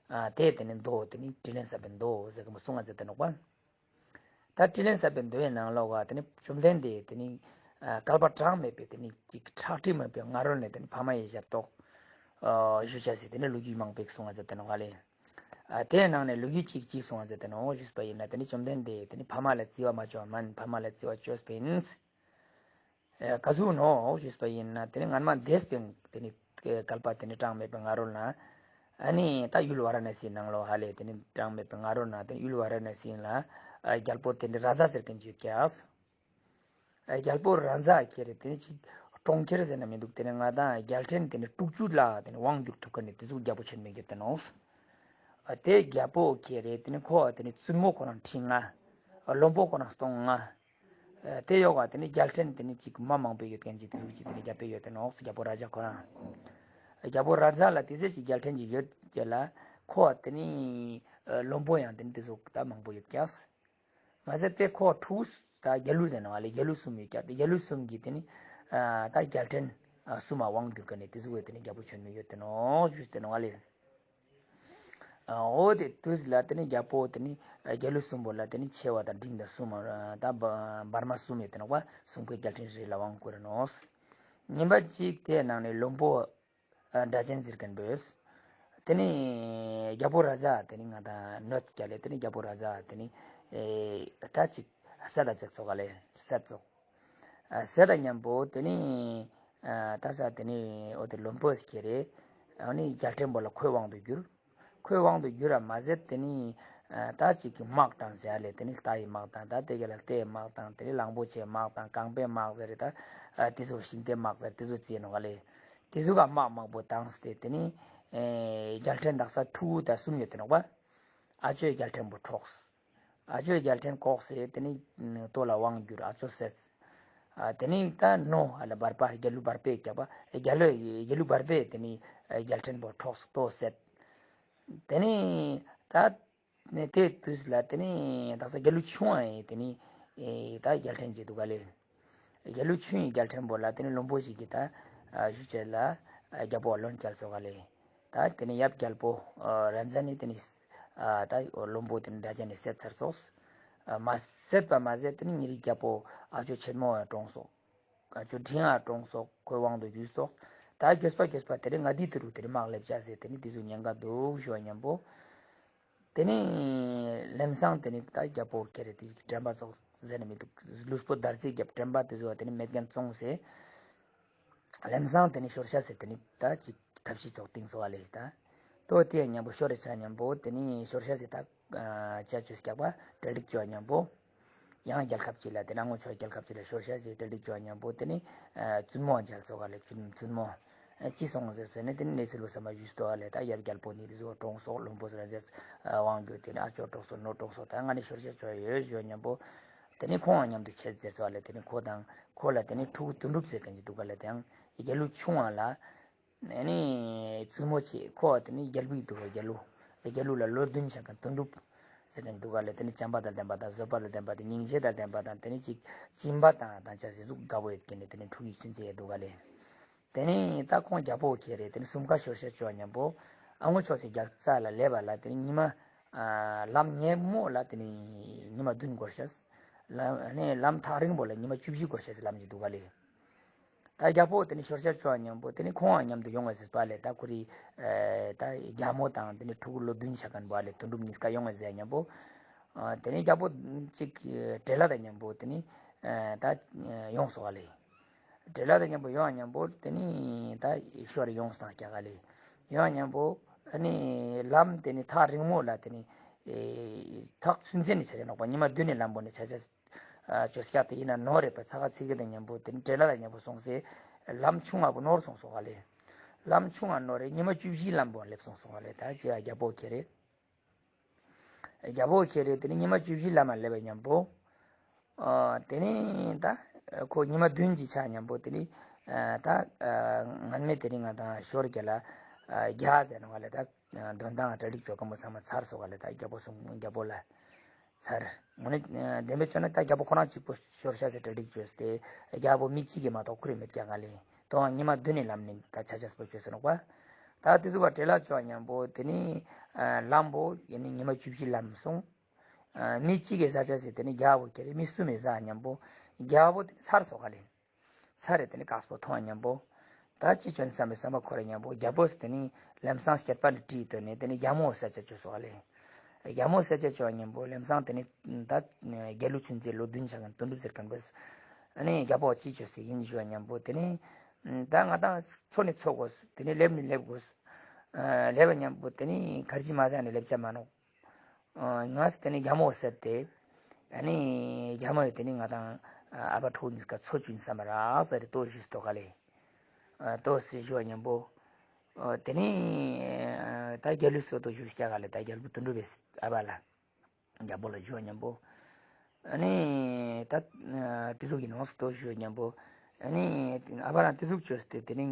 ཨ་དེ་དེ་ནི་མདོ་དེ་ནི་དྲིན་ལན་གསབ་པའི་མདོ་ཟེར་གི་མོ་གསུང་ང་མཛད་དེ་ནོག་པ། ད་དྲིན་ལན་གསབ་པའི་མདོའི་ནང་ལོགས་ཀ་དེ་ནི་བཅོམ་ལྡན་འདས་དེ་ནི་ཨ་བསྐལ་པ་གྲངས་མེད་པའི་དེ་ནི་ཅིག་ཁྲག་དྲི་མེད་པའི་ང་རོ་ནས་དེ་ནི་ཕ་མ་ཡི་ཞབས་ཏོག་ཨ་ཞུ་བྱ་ཟེར་དེ་ནི་ལོ་རྒྱུས་མང་པོ་གསུང་ང་མཛད་དེ་ནོག་ལེ། ཨ་དེའི་ནང་ནས་ལོ་རྒྱུས་གཅིག་གཅིག་གསུང་ང་མཛད་དེ་ནོག་ཞུས་པ་ཡིན་ན་དེ་ནི་བཅོམ་ལྡན་འདས་དེ་ནི་ཕ་མ་ལ་བརྩི་བ་མ་བཅོས་མིན་ཕ་མ་ལ་བརྩི་བ་བཅོས་པ་ཡིན། ཨེ་ག་ཟུག་ནོ་ཞུས་པ་ཡིན་ན་དེ་ནི་སྔན་མ་འདས་པའི་དེ་ནི་བསྐལ་པ་དེ་ནི་གྲངས་མེད་པའི་སྔ་རོལ་ན་ཨ་ནི་ད་ཡུལ་ཝཱ་ར་ཎ་སིའི་ནང་ལོགས་ཧ་ལས་དེ་ནི་གྲངས་མེད་པའི་སྔ་རོལ་ན་དེ་ནི་ཡུལ་ཝཱ་ར་ཎ་སི་ལ་ཨ་རྒྱལ་པོ་དེ་ནི་རཱ་ཛ་ཟེར་མཁན་ཅིག་ཡོད་ཀྱག་ཨ་རྒྱལ་པོ་རཱ་ཛ་ཁྱེར་དེ་ནི་ཅིག་གྲོང་ཁྱེར་ཟེར་ན་མི་འདུག་དེ་ནི་ང་དང་རྒྱལ་ཕྲན་དེ་ནི་དྲུག་ཅུ་ལ་དེ་ནི་དབང་བསྒྱུར་ཐུབ་མཁན་ནི་དེ་ཟུག་རྒྱལ་པོ་ཆེན་མོ་ཡོད་དེ་ནོ། ཨ་དེ་རྒྱལ་པོ་ཁྱེར་དེ་ནི་ཁོ་དེ་ནི་བཙུན་མོ་ཁོ་རང་ཁྲི་ལྔ། ཨ་བློན་པོ་ཁོ་རང་སྟོང་ལྔ། ཨ་དེ་ཡོག་ག་དེ་ནི་རྒྱལ་ཕྲན་དེ་ནི་ཅིག་མ་མང་པོ་ཡོད་མཁན་ཅིག་དེ་ཟུག་ཅིག་དེ་ནི་རྒྱལ་པོ་ཡོད་དེ་ནོག་རྒྱལ་པོ་རཱ་ཛ་ཁོ་རང་། རྒྱལ་པོ་རཱ་ཛ་ལ་དེ་ཟེར་ཅིག་རྒྱལ་ཕྲན་ཅིག་ཡོད་ཀྱི་ལ། ཁོ་དེ་ནི་ཨ་བློན་པོ་ཡང་དེ་ནི་དེ་ཟུག་ད་མང་པོ་ཡོད་ཀྱག་མ་ཟད་དེ་ཁོ་ཕྲུ་གུ་ད་རྒྱལ་བུ་ཟེར་ནོག་ལེ། རྒྱལ་བུ་གསུམ་ཡོད་ཀྱག་དེ་རྒྱལ་བུ་གསུམ་གྱིས་དེ་ནི་ཨ་ད་རྒྱལ་ཕྲན་ཨ་གསུམ་མ་དབང་བསྒྱུར་མཁན་ནི་དེ་ཟུག་ཡོད་དེ་ནི་རྒྱལ་པོ་ཆེན་མོ་ཡོད་དེ་ནོག་ཞུས་དེ་ནོག་ལེ། ཨ་འོ་དེ་དུས་ལ་དེ་ནི་རྒྱལ་པོ་དེ་ནི་རྒྱལ་བུ་གསུམ་པོ་ལ་དེ་ནི་ཆེ་བ་དང་འབྲིང་དང་གསུམ་ཨ་ད་བ་བར་མ་གསུམ་ཡོད་དེ་ནོག་པ། གསུམ་ཀའི་རྒྱལ་ཕྲན་རེ་ལ་དབང་བསྐུར་ནོག་ཉིན་པ་གཅིག་དེའི་ནང་ནས་བློན་པོ་ཨ་སྒྲ་གཅན་ཟེར་མཁན་པོས་ དེ་ནས་རྒྱལ་པོ་རཱ་ཛ་དེ་ནས་ང་དང་གནོད་སྐྱེལ་ལེ། དེ་ནས་རྒྱལ་པོ་རཱ་ཛ་དེ་ནས་ཨེ་ད་ཅིག་བསད་ད་བསད་ཚོགས་ག་ལེ། བསད་ཚོགས། ཨ་བསད་ད་མཉམ་པོ་དེ་ནས་ཨ་ད་ས་དེ་ནས་འོ་དེ་བློན་པོ་ཟེར་གྱི་རེད། ཨ་ནི་རྒྱལ་ཕྲན་པོ་ལ་ཁོའི་དབང་དུ་གྱུར། ཁོའི་དབང་དུ་གྱུར་ར་མ་ཟད་དེ་ནས་ཨ་ད་ཅིག་གི་དམག་དང་ཟེར་ལེ། དེ་ནས་རྟ་ཡི་དམག་དང་ད་དེ་ག་ལ་རྟའི་དམག་དང་དེ་ནས་གླང་པོ་ཆེའི་དམག་དང་རྐང་པའི་དམག་ཟེར་རེད། ད་ཨ་དེ་ཚོ་ཤིང་རྟའི་དམག་ཟེར་དེ་ཚོ་བརྩིས་ནོ་ག་ལེ། དེ་ཚོ་ག་དམག་དམག་པོ་བཏང་སྟེ་དེ་ནས་ཨེ་རྒྱལ་ཕྲན་དག་ས་ཕྲུ་གུ་དང་གསུམ་ཡོད་དེ་ནོ་པ། ཨ་ཅོའི་རྒྱལ་ཕྲན་པོ་འཕྲོགས། ཨ་ཅོའི་རྒྱལ་ཕྲན་བཀོག་སྟེ་དེ་ནས་ལྟོ་ལ་དབང་བསྒྱུར། ཨ་ཅོ་བསད། ཨ་དེ་ནས་ད་ནོ་ཨ་ལ་བར་པ་རྒྱལ་བློན་བར་པས་རྒྱལ་པོ་རྒྱལ་བློན་རྒྱལ་བློན་བར་པས་དེ་ནས་རྒྱལ་ཕྲན་པོ་འཕྲོགས་ལྟོ་བསད། དེ་ནས་ད་ནས་དེ་དུས་ལ་དེ་ནས་དག་ས་རྒྱལ་བློན་ཆུང་བ་ཡིན་དེ་ནས་ཨེ་ད་རྒྱལ་ཕྲན་གྱི་འདུག་ག་ལེ། རྒྱལ་བློན་ཆུང་ཡི་རྒྱལ་ཕྲན་པོ་ལ་དེ་ནས་བློན་པོ་ཞིག་གིས་ད་ཨ་ཞུ་བྱས་ལ་ཨ་རྒྱལ་པོ་བློན་རྒྱལ་ཚོགས་ག་ལེ། ད་དེ་ནས་ཡབ་རྒྱལ་པོ་ཨ་རཱ་ཛ་ནི་དེ་ནས་ཨ་ད་བློན་པོ་དེ་ནས་རཱ་ཛ་ནི་བསད་ཚར་སོགས། ཨ་མ་བསད་པ་མ་ཟད་དེ་ནས་ཉེ་རིགས་རྒྱལ་པོ་ཨ་ཅོ་ཆེན་མོ་ཡང་གྲོངས་སོགས། ཨ་ཅོ་འབྲིང་ཡང་གྲོངས་སོགས། ཁོའི་དབང་དུ་གྱུར་སོགས། ད་རྒྱས་པ་རྒྱས་པ་དེ་ནས་ང་འདི་དེ་རུ་དེ་ནས་དམག་སླེབས་བྱ་ཟེར་དེ་ནས་དེ་ཚོ་ཉེན་ཁ་འདུག་ཞུ་བ་མཉམ་པོ། དེ་ནས་ལམ་སང་དེ་ནས་ད་རྒྱལ་པོ་ཁྱེད་རེ་དེ་ཞིག་དྲན་པ་ཚོགས་ཟེར་ནས་མི་འདུག་ལུས་པོ་བརྡར་ཚིག་རྒྱབ་དྲན་པ་དེ་ཚོ་དེ་ནས་མེད་མཁན་བཙོང་ཟེར། ལམ་སང་དེ་ནས་ཤོར་ཤ་ཟེར་དེ་ནས་ད་ཅིག་ཐབས་ཤེས་ཚོགས་སྟེང་སོ་བ་ལས་ད། ཏོ་དེ་མཉམ་པོ་ཤོར་རེ་ཆ་མཉམ་པོ་དེ་ནས་ཤོར་ཤ་ཟེར་ད་ཅ་ཅོས་རྒྱག་པ་གྲ་སྒྲིག་བྱོས་མཉམ་པོ། ཡང་རྒྱལ་ཁབ་ཅིག་ལ་དེ་ན་ངོ་ཆོ་རྒྱལ་ཁབ་ཅིག་ལ་ཤོར་ཤ་ཟེར་གྲ་སྒྲིག་བྱོས་མཉམ་པོ་དེ་ནས་བཙུན་མོ་མཇལ་ཚོགས་བ་ལས་བཙུན་བཙུན་མོ། ཨ་ཅི་སོང་ཟེར་ཟེར་ནས་དེ་ནས་གནས་ཚུལ་བུ་ཚ་མ་ཞུས་ཏོ་ཨ་ལས་ད་ཡབ་རྒྱལ་པོ་ནི་རི་བཟོ་གྲོངས་སོགས་བློན་པོ་ཟེར་ཟེར་དབང་བསྒྱུར་དེ་ནས་ཨ་ཅོ་གྲོངས་སོགས་ནོ་གྲོངས་སོགས་ད་ང་ནི་ཤོར་ཤ་ཅོ་ཡོད་ཞོ་མཉམ་པོ། དེ་ནས་ཁོང་ང་མཉམ་དུ་ཆས་ཟེར་སོགས་ཨ་ལས་དེ་ནས་ཁོ་དང་ཁོ་ལ་དེ་ནས་ཕྲུ་གུ་དོན་གྲུབ་ཟེར་མཁན་ཅིག་འདུག་ག་ལས་དེའང་རྒྱལ་ལུ་ཆུང་བ་ལ་ཨ་ནི་བཙུན་མོ་ཆེ་ཁོ་དེ་ནས་རྒྱལ་བུ་ཡི་འདུག་ག་རྒྱལ་ལུ་རྒྱལ་ལུ་ལ་ལོ་བདུན་ཆགས་མཁན་དོན་གྲུབ། ཟེར་ནས་འདུག་ག་ལས་དེ་ནི་བྱམས་པ་དང་ལྡན་པ་དང་བཟོད་པ་དང་ལྡན་པ་དང་སྙིང་རྗེ་དང་ལྡན་པ་དང་དེ་ནི་ཅིག་སྦྱིན་པ་དང་དང་ཆ་ཟེར་གཟུགས་དགའ་བོ་ཡོད་ཀྱི་ནི་དེ་ནི་ཕྲུ་གུ་ཡིག་ཚུན་ཚེ་ཡོད་འདུག་ག་ལས། དེ་ནི་ད་ཁོང་རྒྱལ་པོ་ཁྱེད་རེད་དེ་ནི་སུམ་ཀ་ཤོར་ཤ་ཅོ་མཉམ་པོ་ཨ་ངོ་ཆོག་སེ་རྒྱག་རྩ་ལ་ལས་པ་ལ་དེ་ནི་ཉི་མ་ལམ་ཉེ་མོ་ལ་དེ་ནི་ཉི་མ་བདུན་འགོར་ཤ། ལམ་ནི་ལམ་ཐག་རིང་པོ་ལ་ཉི་མ་བཅུ་བཞི་འགོར་ཤ་ཟེར་ལམ་གྱི་འདུག་ག་ལས། ད་རྒྱལ་པོ་དེ་ནི་ཤོར་ཤ་ཅོ་མཉམ་པོ་དེ་ནི་ཁོང་མཉམ་དུ་ཡོང་བ་ཟེར་པ་ལས་ད་ཁོ་རི་ད་རྒྱལ་མོ་དང་དེ་ནི་ཕྲུ་གུ་ལོ་བདུན་ཆགས་མཁན་པ་ལས་དོན་གྲུབ་གཉིས་ཀ་ཡོང་བ་ཟེར་མཉམ་པོ། དེ་ནི་རྒྱལ་པོ་གཅིག་བྲེལ་ལ་དང་མཉམ་པོ་དེ་ནི་ད་ཡོང་སོགས་ལས། བྲེལ་ལ་དང་མཉམ་པོ་ཡོང་མཉམ་པོ་དེ་ནི་ད་ཤོར་ཡོང་སྟངས་རྒྱ་ག་ལས་ཡོང་མཉམ་པོ་ཨ་ནི་ལམ་དེ་ནི་ཐག་རིང་མོ་ལ་དེ་ནི་ཐག་ཚུན་ཚན་ནི་ཆ་རེ་ནོག་པ་ཉི་མ་བདུན་ནི་ལམ་པོ་ནི་ཆ་ཆ། ཅོ་སྐྱག་དེ་ཡིན་ན་ནོར་རེད་པ་ཚ་ཁ་ཚིག་གི་དང་མཉམ་པོ་དེ་ནི་བྲེལ་ལ་དང་མཉམ་པོ་སོང་སེ། ལམ་ཆུང་བ་པོ་ནོར་སོང་སོང་བ་ལས། ལམ་ཆུང་བ་ནོར་རེད་ཉི་མ་བཅུ་བཞིའི་ལམ་པོ་སླེབས་སོང་སོང་བ་ལས་ད་ཅི་ཡ་རྒྱལ་པོ་ཁྱེད་རེད། རྒྱལ་པོ་ཁྱེད་རེད་དེ་ནི་ཉི་མ་བཅུ་བཞིའི་ལམ་མ་སླེབས་པ་མཉམ་པོ། དེ་ནི་ད་ཁོ་ཉི་མ་བདུན་གྱི་ཆ་མཉམ་པོ་དེ་ནི་ད་ངན་མེད་དེ་ནི་ང་དང་ཤོར་རྒྱ་ལ་རྒྱ་ཟེར་ནོ་བ་ལས་ད་དོན་དང་གྲ་སྒྲིག་ཅོ་མཁན་པོ་ཚང་མ་ཚར་སོང་བ་ལས་ད་རྒྱལ་པོ་སོང་རྒྱལ་པོ་ལ། ཚར། དངོས་གནས་བདེན་པའི་ཆོས་ན་ད་རྒྱལ་པོ་ཁོ་རང་གཅིག་པོ་ཤོར་ཤ་ཟེར་གྲ་སྒྲིག་བྱོས་ཏེ་རྒྱལ་པོ་མི་གཅིག་གིས་མ་གཏོགས་ཁུར་མེད་རྒྱ་ག་ལས་དོ་ཉི་མ་བདུན་ནས་ལམ་ནས་ད་ཆ་ཆ་སྤོ་བྱོས་ཟེར་ནོག་པ། ད་དེ་ཟུག་པ་བྲེལ་ལ་བྱོས་མཉམ་པོ་དེ་ནི་ལམ་པོ་ཡིན་ནི་ཉི་མ་བཅུ་བཞི་ལམ་སོང་། མི་གཅིག་གིས་ཟ་ཆ་ཟེར་དེ་ནི་རྒྱལ་པོ་ཁྱེད་རེ་མི་གསུམ་མི་ཟ་མཉམ་པོ་རྒྱལ་པོ་དེ་ཚར་སོང་ག་ལས། ཚར་རེ་དེ་ནི་དཀགས་པོ་མཐོང་བ་མཉམ་པོ། ད་ཅི་བྱོན་བསམ་པའི་བསམ་པ་འཁོར་རེ་མཉམ་པོ་རྒྱལ་པོ་དེ་ནི་ལམ་སང་སྐྱེད་པ་ནི་བྲིས་བཏོན་ནས་དེ་ནི་རྒྱལ་མོ་ཟ་ཆ་བཅོས་སོགས་ལས། རྒྱལ་མོ་ཟ་ཆ་བཅོས་པ་མཉམ་པོ་ལམ་སང་དེ་ནི་ད་རྒྱལ་ལུ་ཆུན་ཚེ་ལོ་བདུན་ཆགས་མཁན་དོན་གྲུབ་ཟེར་མཁན་པོས། ཨ་ནི་རྒྱལ་པོ་ཅི་བཅོས་སེ་ཡིན་ཞུ་བ་མཉམ་པོ་དེ་ནི། ད་ང་དང་འཚོ་ནི་འཚོ་དགོས། དེ་ནི་སླེབས་ནི་སླེབས་དགོས། སླེབས་པ་མཉམ་པོ་དེ་ནི་གར་ཅི་མ་ཟ་ནི་སླེབས་ཆ་མ་ནོག་ང་དེ་ནི་རྒྱལ་མོ་བསད་དེ། ཨ་ནི་རྒྱལ་མོ་ཡོད་དེ་ནི་ང་དང་ཨ་ཕ་ཕྲུ་གུ་གཉིས་ཀ་འཚོ་བཅུག་བསམ་པ་རག་ཟེར་ལྟོ་ཞུས་ཏོ་ག་ལས། ལྟོ་ཟེར་ཞུ་བ་མཉམ་པོ། དེ་ནི་ད་རྒྱལ་ལུས་སོ་ཏོ་ཞུ་སྐྱ་ག་ལས་ད་རྒྱལ་པོ་དོན་གྲུབ་པའི་ཨ་ཕ་ལ། རྒྱལ་པོ་ལ་ཞུ་བ་མཉམ་པོ། ཨ་ནི་ད་དེ་ཟུག་གི་ནང་སོ་ཏོ་ཞུ་བ་མཉམ་པོ། ཨ་ནི་ཨ་ཕ་རང་དེ་ཟུག་བཅོས་ཏེ་དེ་ནི་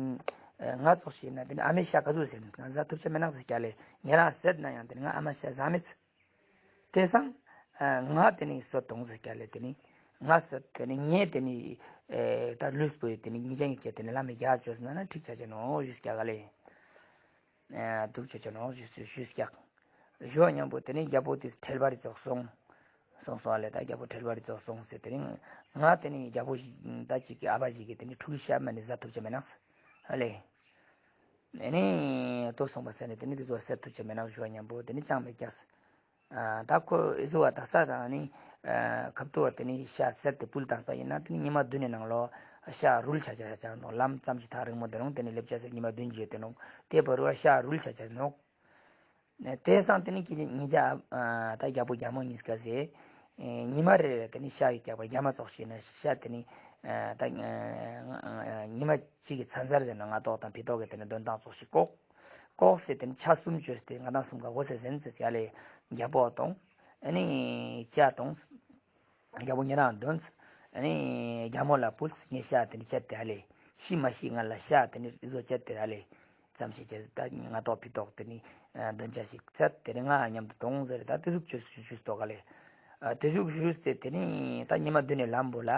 ང་ཙོགས་ཤེ་ན་དེ་ནི་ཨ་མའི་ཤ་ག་ཟུག་ཟེར་ང་ཟ་ཐུབ་ཆ་མེད་ནག་ཟེར་སྐྱ་ལས་ཉེ་རང་ཟད་ན་ཡང་དེ་ནི་ང་ཨ་མ་ཤ་ཟ་མེད། དེ་སང་ང་དེ་ནི་སོ་གཏོང་ཟེར་སྐྱ་ལས་དེ་ནི་ང་སོ་དེ་ནི་ངས་དེ་ནི་ད་ལུས་པོ་ཡི་དེ་ནི་ངི་ཅང་གི་སྐྱ་དེ་ནི་བླ་མའི་རྒྱ་བཅོས་ན་ན་ཁྲིག་ཆ་ཆ་ནོ་ཞུས་སྐྱ་ག་ལས། འདུག་ཅོ་ཅོ་ནོ་ཞུས་ཞུས་སྐྱ། ཞུ་བ་མཉམ་པོ་དེ་ནི་རྒྱལ་པོ་དེ་ཁྲེལ་བ་རི་ཙོགས་སོང་། སོང་སོང་ཨ་ལས་ད་རྒྱལ་པོ་ཁྲེལ་བ་རི་ཙོགས་སོང་ཟེར་དེ་ནི་ང་དེ་ནི་རྒྱལ་པོ་ད་ཅིག་གི་ཨ་ཕ་ཞིག་གི་དེ་ནི་ཕྲུ་གུ་ཤ་མ་ནི་ཟ་ཐུབ་ཆ་མེད་ནག་ཨ་ལས། ཨ་ནི་ལྟོ་སོང་པ་ཟེར་ནས་དེ་ནི་དེ་ཚོ་སེལ་ཐུབ་ཀྱི་མེད་ན་ཞུ་བ་མཉམ་པོ་དེ་ནི་ཅང་མི་རྒྱག་ད་ཁོ་ཨི་ཟུ་བ་ད་ས་དང་ནི་ཁབ་ཏུ་བ་དེ་ནི་ཤ་སེལ་ཏེ་ཕུལ་བཏང་པ་ཡིན་ན་དེ་ནི་ཉི་མ་བདུན་ནི་ནང་ལོ་ཤ་རུལ་ཆ་ཆ་ཆ་ནོ་ལམ་ཙམ་ཞིག་ཐག་རིང་མོ་དེ་རུང་དེ་ནི་ལེབ་ཆ་སེ་ཉི་མ་བདུན་བརྗོད་དེ་ནོ་དེ་བར་བ་ཤ་རུལ་ཆ་ཆ་ནོ། དེ་སང་དེ་ནི་ཀི་ཉི་ཇ་ད་རྒྱལ་པོ་རྒྱལ་མོ་གཉིས་ཀ་ཟེ། ཉི་མ་རེ་རེ་དེ་ནི་ཤ་ཡི་རྒྱག་པ་རྒྱ་མ་ཙོགས་ཤིག་ན་ཤ་དེ་ནི་ད་ཉི་མ་གཅིག་གི་ཚ་ཚར་ཟེར་ན་ང་ཏོག་དང་ཕི་ཏོག་གི་དེ་ནི་འདོན་སྟངས་ཙོགས་ཤིག་ལྐོག་ལྐོག་ཟེ་དེ་ནི་ཆ་གསུམ་བཅོས་ཏེ་ང་དང་གསུམ་ཀ་གོ་ཟེ་ཟེན་ཟེ་ཡ་ལེ་རྒྱལ་པོ་དང་ཨ་ནི་ཅ་དང་། རྒྱལ་པོ་ཉེ་རང་འདོན། ཨ་ནི་རྒྱལ་མོ་ལ་ཕུལ་ངས་ཤ་དེ་ནི་བཅད་དེ་ཨ་ལེ། ཤི་མ་ཤི་ང་ལ་ཤ་དེ་ནི་རི་བཟོ་བཅད་དེ་ཨ་ལེ། ཙམ་ཞིག་བྱས་ད་ང་ཏོག་ཕི་ཏོག་དེ་ནི་འདོན་ཆ་ཞིག་ཚད་དེ་ནི་ང་མཉམ་དུ་གཏོང་ཟེར་ད་དེ་ཟུག་བཅོས་ཞུས་ཏོག་ཨ་ལེ། དེ་ཟུག་ཞུས་ཏེ་དེ་ནི་ད་ཉི་མ་བདུན་ནས་ལམ་བུ་ལ།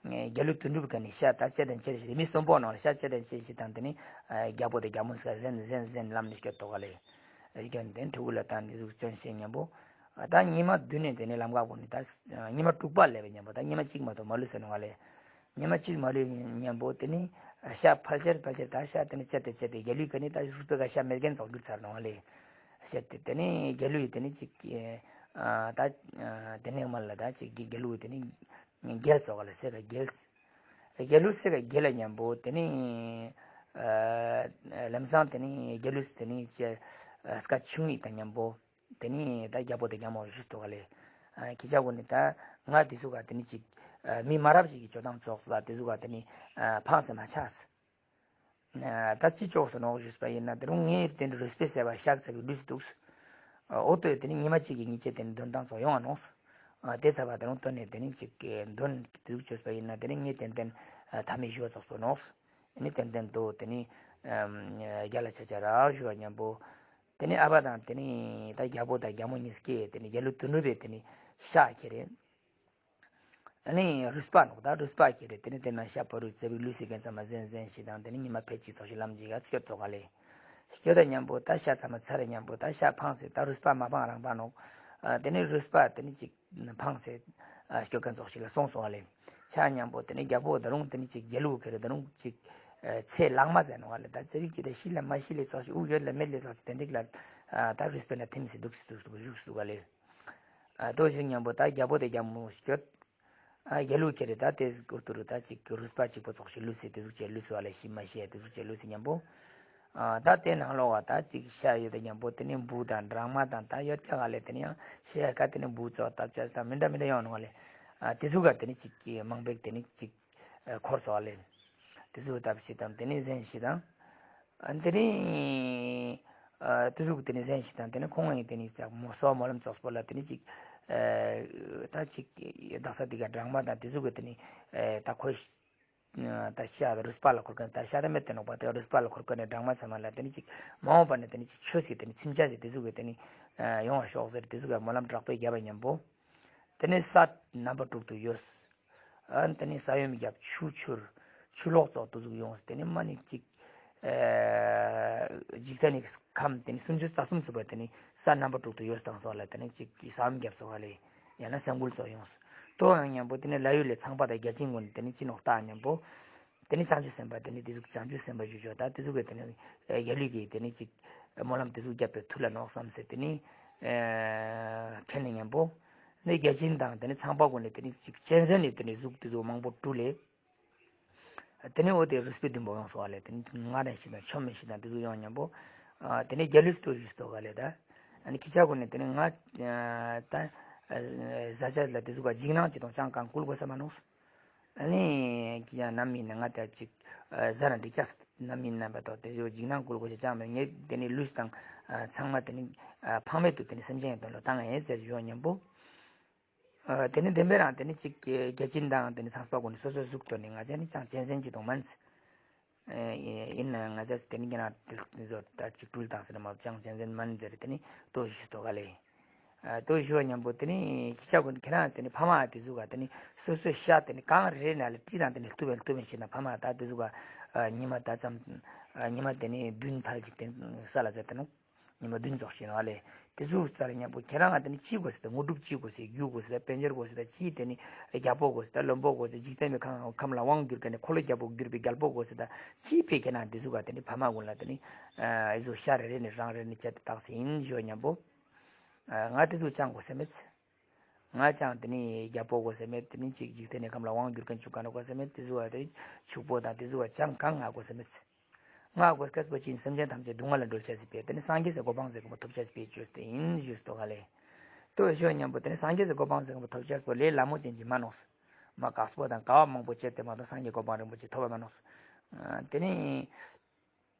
རྒྱལ་བློན་དོན་གྲུབ་ཀ་ནི་ཤ་ད་བཅད་དེ་བཅད་ཞིག་མི་གསོན་པོ་ནང་ལ་ཤ་བཅད་དེ་བཅད་ཞིག་དང་དེ་ནི་རྒྱལ་པོ་དེ་རྒྱལ་མོ་ཟེར་ཟན་ཟན་ཟན་ལམ་ནས་སྐྱོད་ཏོག་ཨ་ལེ། རྒྱུན་ལྡན་ཕྲུ་གུ་ལ་བཏང་ནས་གཟུགས་སྐྱོན་བྱེད་སྙམ་པོ། ད་ཉི་མ་བདུན་ནས་དེ་ནས་ལམ་ཁ་བོ་ནས་ད་ཉི་མ་དྲུག་པ་སླེབས་པའི་སྙམ་པོ་ད་ཉི་མ་གཅིག་མ་གཏོགས་མ་ལུས་ཟེར་ནོ་བ་ལས། ཉི་མ་གཅིག་མ་ལུས་སྙམ་པོ་དེ་ནས་ཤ་ཕལ་ཆེར་ཕལ་ཆེར་ད་ཤ་དེ་ནས་བཅད་དེ་བཅད་དེ་རྒྱལ་བློན་ག་ནས་ད་གཟུགས་པོའི་ཁ་ཤ་མེད་མཁན་ཚོགས་གྱུར་ཚར་ནོ་བ་ལས། བཤད་དེ་དེ་ནས་རྒྱལ་བློན་དེ་ནས་ཅིག་ད་དེ་ནས་མ་ལ་ད་ཅིག་རྒྱལ་བློན་དེ་ནས་རྒྱལ་ཚོགས་ལ་སེ་ག་རྒྱལ། རྒྱལ་བློན་སེ་ག་རྒྱལ་ལ་སྙམ་པོ་དེ་ནས་ལམ་སང་དེ་ནས་རྒྱལ་བློན་དེ་ནས་ཅེ་སྐད་ཆུང་ཡིག་དང་མཉམ་པོ། དེ་ནི་ད་རྒྱལ་པོ་དང་རྒྱལ་མོ་ཞུས་ཏོག་ལེ། ཁྱེད་ཅག་གོ་ནི་ད་ང་དེ་ཚོ་ག་དེ་ནི་ཅིག་མི་མ་རབས་ཅིག་གི་ཇོ་ཐང་ཙོགས་ལ་དེ་ཚོ་ག་དེ་ནི་ཕངས་སེ་མ་ཆགས། ད་ཅི་ཅོག་སུ་ནོག་ཞུས་པ་ཡིན་ན་དེ་རུང་ངས་དེ་འདྲ་རུས་པའི་སེ་བ་ཤག་ཚ་གི་ལུས་སུ་འདུག་འོ་ཏོས་དེ་ནི་ཉི་མ་གཅིག་གི་ཉིན་བྱེད་དེ་ནི་འདོན་སྟངས་ཚོ་ཡོང་བ་ནོག་དེ་ཚ་བ་དེ་རུང་ཏོ་ནས་དེ་ནི་ཅིག་འདོན་དེ་ཚོ་བཅོས་པ་ཡིན་ན་དེ་ནི་ངས་ཏན་ཏན་ཐ་མའི་ཞུ་བ་ཙོགས་སུ་ནོག་ནི་ཏན་ཏན་དུ་དེ་ནི་རྒྱ་ལ་ཆ་ཆ་རག་ཞུ་བ་མཉམ་པོ། དེ་ནས་ཨ་ཕ་དང་དེ་ནས་ད་རྒྱལ་པོ་དང་རྒྱལ་མོ་གཉིས་ཀས་དེ་ནས་རྒྱལ་བློན་དོན་གྲུབ་པས་དེ་ནས་ཤ་ཁྱེར་རེད། ཨ་ནི་རུས་པ་ནོག་ད་རུས་པ་ཁྱེར་རེད། དེ་ནས་དེ་ན་ཤ་བ་རུས་རྩེ་བའི་ལུས་སི་གན་ཚ་མ་ཟན་ཟན་ཞིག་དང་དེ་ནས་ཉི་མ་ཕལ་གཅིག་ཚོགས་ཤིག་ལམ་གཅིག་ག་སྐྱོད་ཚོགས་ག་ལེ། སྐྱོད་ད་མཉམ་པོ་ད་ཤ་ཚ་མ་ཚ་རེད་མཉམ་པོ་ད་ཤ་ཕངས་སེ་ད་རུས་པ་མ་ཕངས་རང་ཕངས་ནོག་དེ་ནས་རུས་པ་དེ་ནས་ཅིག་ཕངས་སེ་སྐྱོད་གན་ཚོགས་ཤིག་ལ་སོང་སོང་བ་ལེ། ཆ་མཉམ་པོ་དེ་ནས་རྒྱལ་པོ་ད་རུང་དེ་ནས་ཅིག་རྒྱལ་བློན་ཁྱེར་རེད་ད་རུང་ཅིག་ཚེ་ལག་མ་ཟེར་ནོག་ལེ། ད་ཚེ་རིག་ཅིག་ད་ཤི་ལ་མ་ཤི་ལེ་ཚོགས་ཤིག་དབུགས་ཡོད་ལ་མེད་ལེ་ཚོགས་ཤིག་དེ་འདྲ་ལ་ད་རུས་པ་ན་ཐིམ་སེ་འདུག་སེ་འདུག་སེ་བཞུགས་སུ་ག་ལེ། ཨ་དོ་ཞུ་མཉམ་པོ་ད་རྒྱལ་པོ་དེ་རྒྱལ་མོ་སྐྱོད། ཨ་རྒྱལ་བློན་ཁྱེར་རེ་ད་དེ་ཀུར་ཏུ་རུ་ད་ཅིག་རུས་པ་གཅིག་པོ་ཙོགས་ཤིག་ལུས་སེ་དེ་ཟུག་བྱས་ལུས་སེ་བ་ལས་ཤི་མ་ཤི་ཡ་དེ་ཟུག་བྱས་ལུས་སེ་མཉམ་པོ། ཨ་ད་དེ་ནང་ལོགས་བ་ད་ཅིག་ཤ་ཡོད་དེ་མཉམ་པོ་དེ་ནི་འབུ་དང་སྦྲང་མ་དང་ད་ཡོད་ཀྱག་ག་ལེ། དེ་ནི་ཡང་ཤ་ཡ་ཀ་དེ་ནི་འབུ་ཙོགས་བཏབ་བྱས་ད་མི་འདྲ་མི་འདྲ་ཡོང་ནོག་ལེ། ཨ་དེ་ཟུག་ག་དེ་ནི་ཅིག་མང་པོ་དེ་ནི་ཅིག་འཁོར་སོགས་ལེ། དེ་ཚོ་ལྟ་བུ་ཞིག་དང་དེ་ནས་གཟན་ཞིག་དང་། ཨ་དེ་ནས་ཨ་དེ་ཚོ་གི་དེ་ནས་གཟན་ཞིག་དང་དེ་ནས་ཁོང་ཡི་དེ་ནས་ཅག་མོ་སོགས་སྨོན་ལམ་ཙོགས་པོ་ལ་དེ་ནས་ཅིག་ཨ་ད་ཅིག་དག་ས་དེ་ག་སྦྲང་མ་དང་དེ་ཚོ་གི་དེ་ནས་ཨ་ད་ཁོ་ད་ཤ་རུས་པ་ལ་འཁོར་མཁན་ད་ཤ་ད་མེད་དེ་ནོག་པ་དེ་རུས་པ་ལ་འཁོར་མཁན་ནས་སྦྲང་མ་ཚང་མ་ལ་དེ་ནས་ཅིག་མ་འོངས་པ་ནས་དེ་ནས་ཅིག་ཆོས་སྲིད་དེ་ནས་ཚིམ་ཆ་ཞིག་དེ་ཚོ་གི་དེ་ནས་ཡོང་བ་ཤོག་ཟེར་དེ་ཚོ་གི་སྨོན་ལམ་དྲག་པོས་བརྒྱབ་པ་མཉམ་པོ། དེ་ནས་ས་རྣམ་པ་དྲུག་ཏུ་གཡོས། ཨ་དེ་ནས་ས་ཡོམ་བརྒྱབ། ཆུ་འཕྱུར། ཆུ་ལོག་ཙོགས་དེ་ཟུག་ཡོངས། དེ་ནས་མ་ནི་ཅིག་ཨ་འཇིག་རྟེན་ནི་ཁམས་དེ་ནས་སུམ་ཅུ་རྩ་གསུམ་ཚུད་པ་དེ་ནས་ས་རྣམ་པ་དྲུག་ཏུ་གཡོས་བཏང་སོགས་ལ་དེ་ནས་ཅིག་ས་ཡོམ་བརྒྱབ་སོགས་ལས་ཡང་ན་ས་འགུལ་ཙོགས་ཡོངས། དོ་ཡང་མཉམ་པོ་དེ་ནས་ལ་ཡུལ་ལས་ཚངས་པ་དང་བརྒྱ་བྱིན་ཀུན་དེ་ནས་ཅི་ནོག་ལྟ་མཉམ་པོ། དེ་ནས་བྱང་ཆུབ་སེམས་དཔའ་དེ་ནས་དེ་ཟུག་བྱང་ཆུབ་སེམས་དཔའ་ཞུ་ཆོག་ད་དེ་ཟུག་གི་དེ་ནས་ཡ་ལུས་ཀྱི་དེ་ནས་ཅིག་སྨོན་ལམ་དེ་ཟུག་བརྒྱབ་པའི་མཐུ་ལ་ནོག་བསམ་སེ་དེ་ནས་ཁྱེར་ནས་མཉམ་པོ། ནས་བརྒྱ་བྱིན་དང་དེ་ནས་ཚངས་པ་ཀུན་ནས་དེ་ནས་ཅིག་གཅན་གཟན་ནས་དེ་ནས་གཟུགས་དེ་ཚོ་མང་པོ་སྤྲུལ་ལས། དེ་ནས་འོ་དེ་རུས་པའི་བདུན་པོ་ཡོངས་སོ་བ་ལས་དེ་ནས་ང་རང་ཞིག་དང་ཆོ་མེད་ཞིག་དང་དེ་ཚོ་ཡོང་མཉམ་པོ། དེ་ནས་རྒྱ་ལུས་སྟོར་ཞིག་སྟོར་ག་ལས་ད། ཨ་ནི་ཁྱི་ཅག་ཀུན་ནས་དེ་ནས་ང་ད་བཟའ་བཅའ་ལ་དེ་ཚོ་ག་འཇིགས་སྣང་ཅིག་དང་ཅང་གང་བསྐུལ་དགོས་ས་མ་ནོག་ཨ་ནི་ཁྱི་ཅག་ནམ་ཡིན་ན་ང་ད་ཅིག་བཟའ་ར་འགྲིག་ཀྱག་ནམ་ཡིན་ན་པ་དོ་དེ་ཚོ་འཇིགས་སྣང་བསྐུལ་དགོས་ས་ཅང་མེད། ངས་དེ་ནས་ལུས་དང་ཚང་མ་དེ་ནས་ཕངས་མེད་དུ་དེ་ནས་སེམས་ཅན་ཡི་དོན་ལ་བཏང་ཡིན་ཟེར་ཞུ་བ་མཉམ་པོ། ཨ་དེ་ནི་བདེན་པའི་རང་དེ་ནི་གཅིག་གི་བརྒྱ་བྱིན་དང་དེ་ནི་ཚངས་པ་ཀུན་ནི་སོ་སོའི་གཟུགས་ཐོག་ནས་ང་ཅག་ནི་ཅང་གཅན་གཟན་གཅིག་དང་མིན། ཨ་ཡིན་ན་ང་ཅག་དེ་ནི་ཁྱེད་རང་དེ་ཚོ་ད་གཅིག་སྤྲུལ་དང་ཟེར་ན་མ་ཅང་གཅན་གཟན་མིན་ཟེར་དེ་ནི་ལྟོས་ཞུ་ཞུ་ཐོག་ག་ལས། ཨ་ལྟོས་ཞུ་བ་མཉམ་པོ་དེ་ནི་ཁྱི་ཅག་ཀུན་ཁྱེད་རང་དེ་ནི་ཕ་མ་དེ་ཚོ་ག་དེ་ནི་སོ་སོའི་ཤ་དེ་ནི་གང་རེ་ན་ལ་བཀྲིས་དང་དེ་ནི་ལྟོས་བས་ལྟོས་བས་བྱེད་ན་ཕ་མ་ད་དེ་ཚོ་ག་ཉི་མ་ད་ཙམ་ཉི་མ་དེ་ནི་བདུན་ཐལ་ཅིག་དེ་ས་ལ་ཟེར་དེ་ནི། ཉི་མ་བདུན་རྫོགས་ཤིང་ཨ་ལས། དེ་ཚོ་ཚར་མཉམ་པོ་ཁྱེད་རང་ང་དེ་ནི་ཅི་དགོས་ཟེར་ད་དངོས་གྲུབ་ཅི་དགོས་ཟེར་རྒྱུ་དགོས་ཟེར་ད་དཔལ་འབྱོར་དགོས་ཟེར་ད་ཅི་དེ་ནི་རྒྱལ་པོ་དགོས་ཟེར་ད་བློན་པོ་དགོས་ཟེར་འཇིག་རྟེན་པའི་ཁམས་ཁམས་ལ་དབང་བསྒྱུར་མཁན་ནི་འཁོར་ལོ་རྒྱལ་པོ་བསྒྱུར་བའི་རྒྱལ་པོ་དགོས་ཟེར་ད་ཅི་ཕེ་ཁྱེད་རང་དེ་ཚོ་ག་དེ་ནི་ཕ་མ་ཀུན་ལ་དེ་ནི་ཨེ་ཚོ་ཤ་རེ་རེ་ནི་རང་རེ་ནི་བཅད་དེ་བཏགས་ཟིན་ཞུ་མཉམ་པོ་ང་དེ་ཚོ་ཅང་དགོས་ཟེར་མེད། ང་ཅང་དེ་ནི་རྒྱལ་པོ་དགོས་ཟེར་མེད། དེ་ནི་གཅིག་འཇིག་རྟེན་ནས་ཁམས་ལ་དབང་བསྒྱུར་མཁན་ཆུ་ཀ་ན་དགོས་ཟེར་མེད། དེ་ཚོ་བ་དེ་ནི་ཕྱུག་པོ་དང་དེ་ཚོ་བ་ཅང་གང་ང་དགོས་ཟེར་མེད། ང་དགོས་སྐལ་པོ་ཅིན་སེམས་ཅན་ཐམས་ཅད་སྡུག་བསྔལ་ལ་སྒྲོལ་བྱ་ཟེར་པས་དེ་ནི་སངས་རྒྱས་སའི་གོ་འཕང་ཟེར་གོ་མ་ཐོབ་བྱ་ཟེར་པས་བཅོས་ཏེ་ཡིན་ཞུས་སོ་ག་ལེ། ལྟོས་ཞོ་མཉམ་པོ་དེ་ནི་སངས་རྒྱས་སའི་གོ་འཕང་ཟེར་གོ་མ་ཐོབ་བྱ་ཟེར་པོ་ལས་ལ་མོ་ཅན་གྱི་མ་ནོག་མ་དཀགས་པོ་དང་དཀའ་བ་མང་པོ་སྤྱད་དེ་མ་གཏོགས་སངས་རྒྱས་གོ་འཕང་རིན་པོ་ཆེ་ཐོབ་པ་མ་ནོག་དེ་ནི།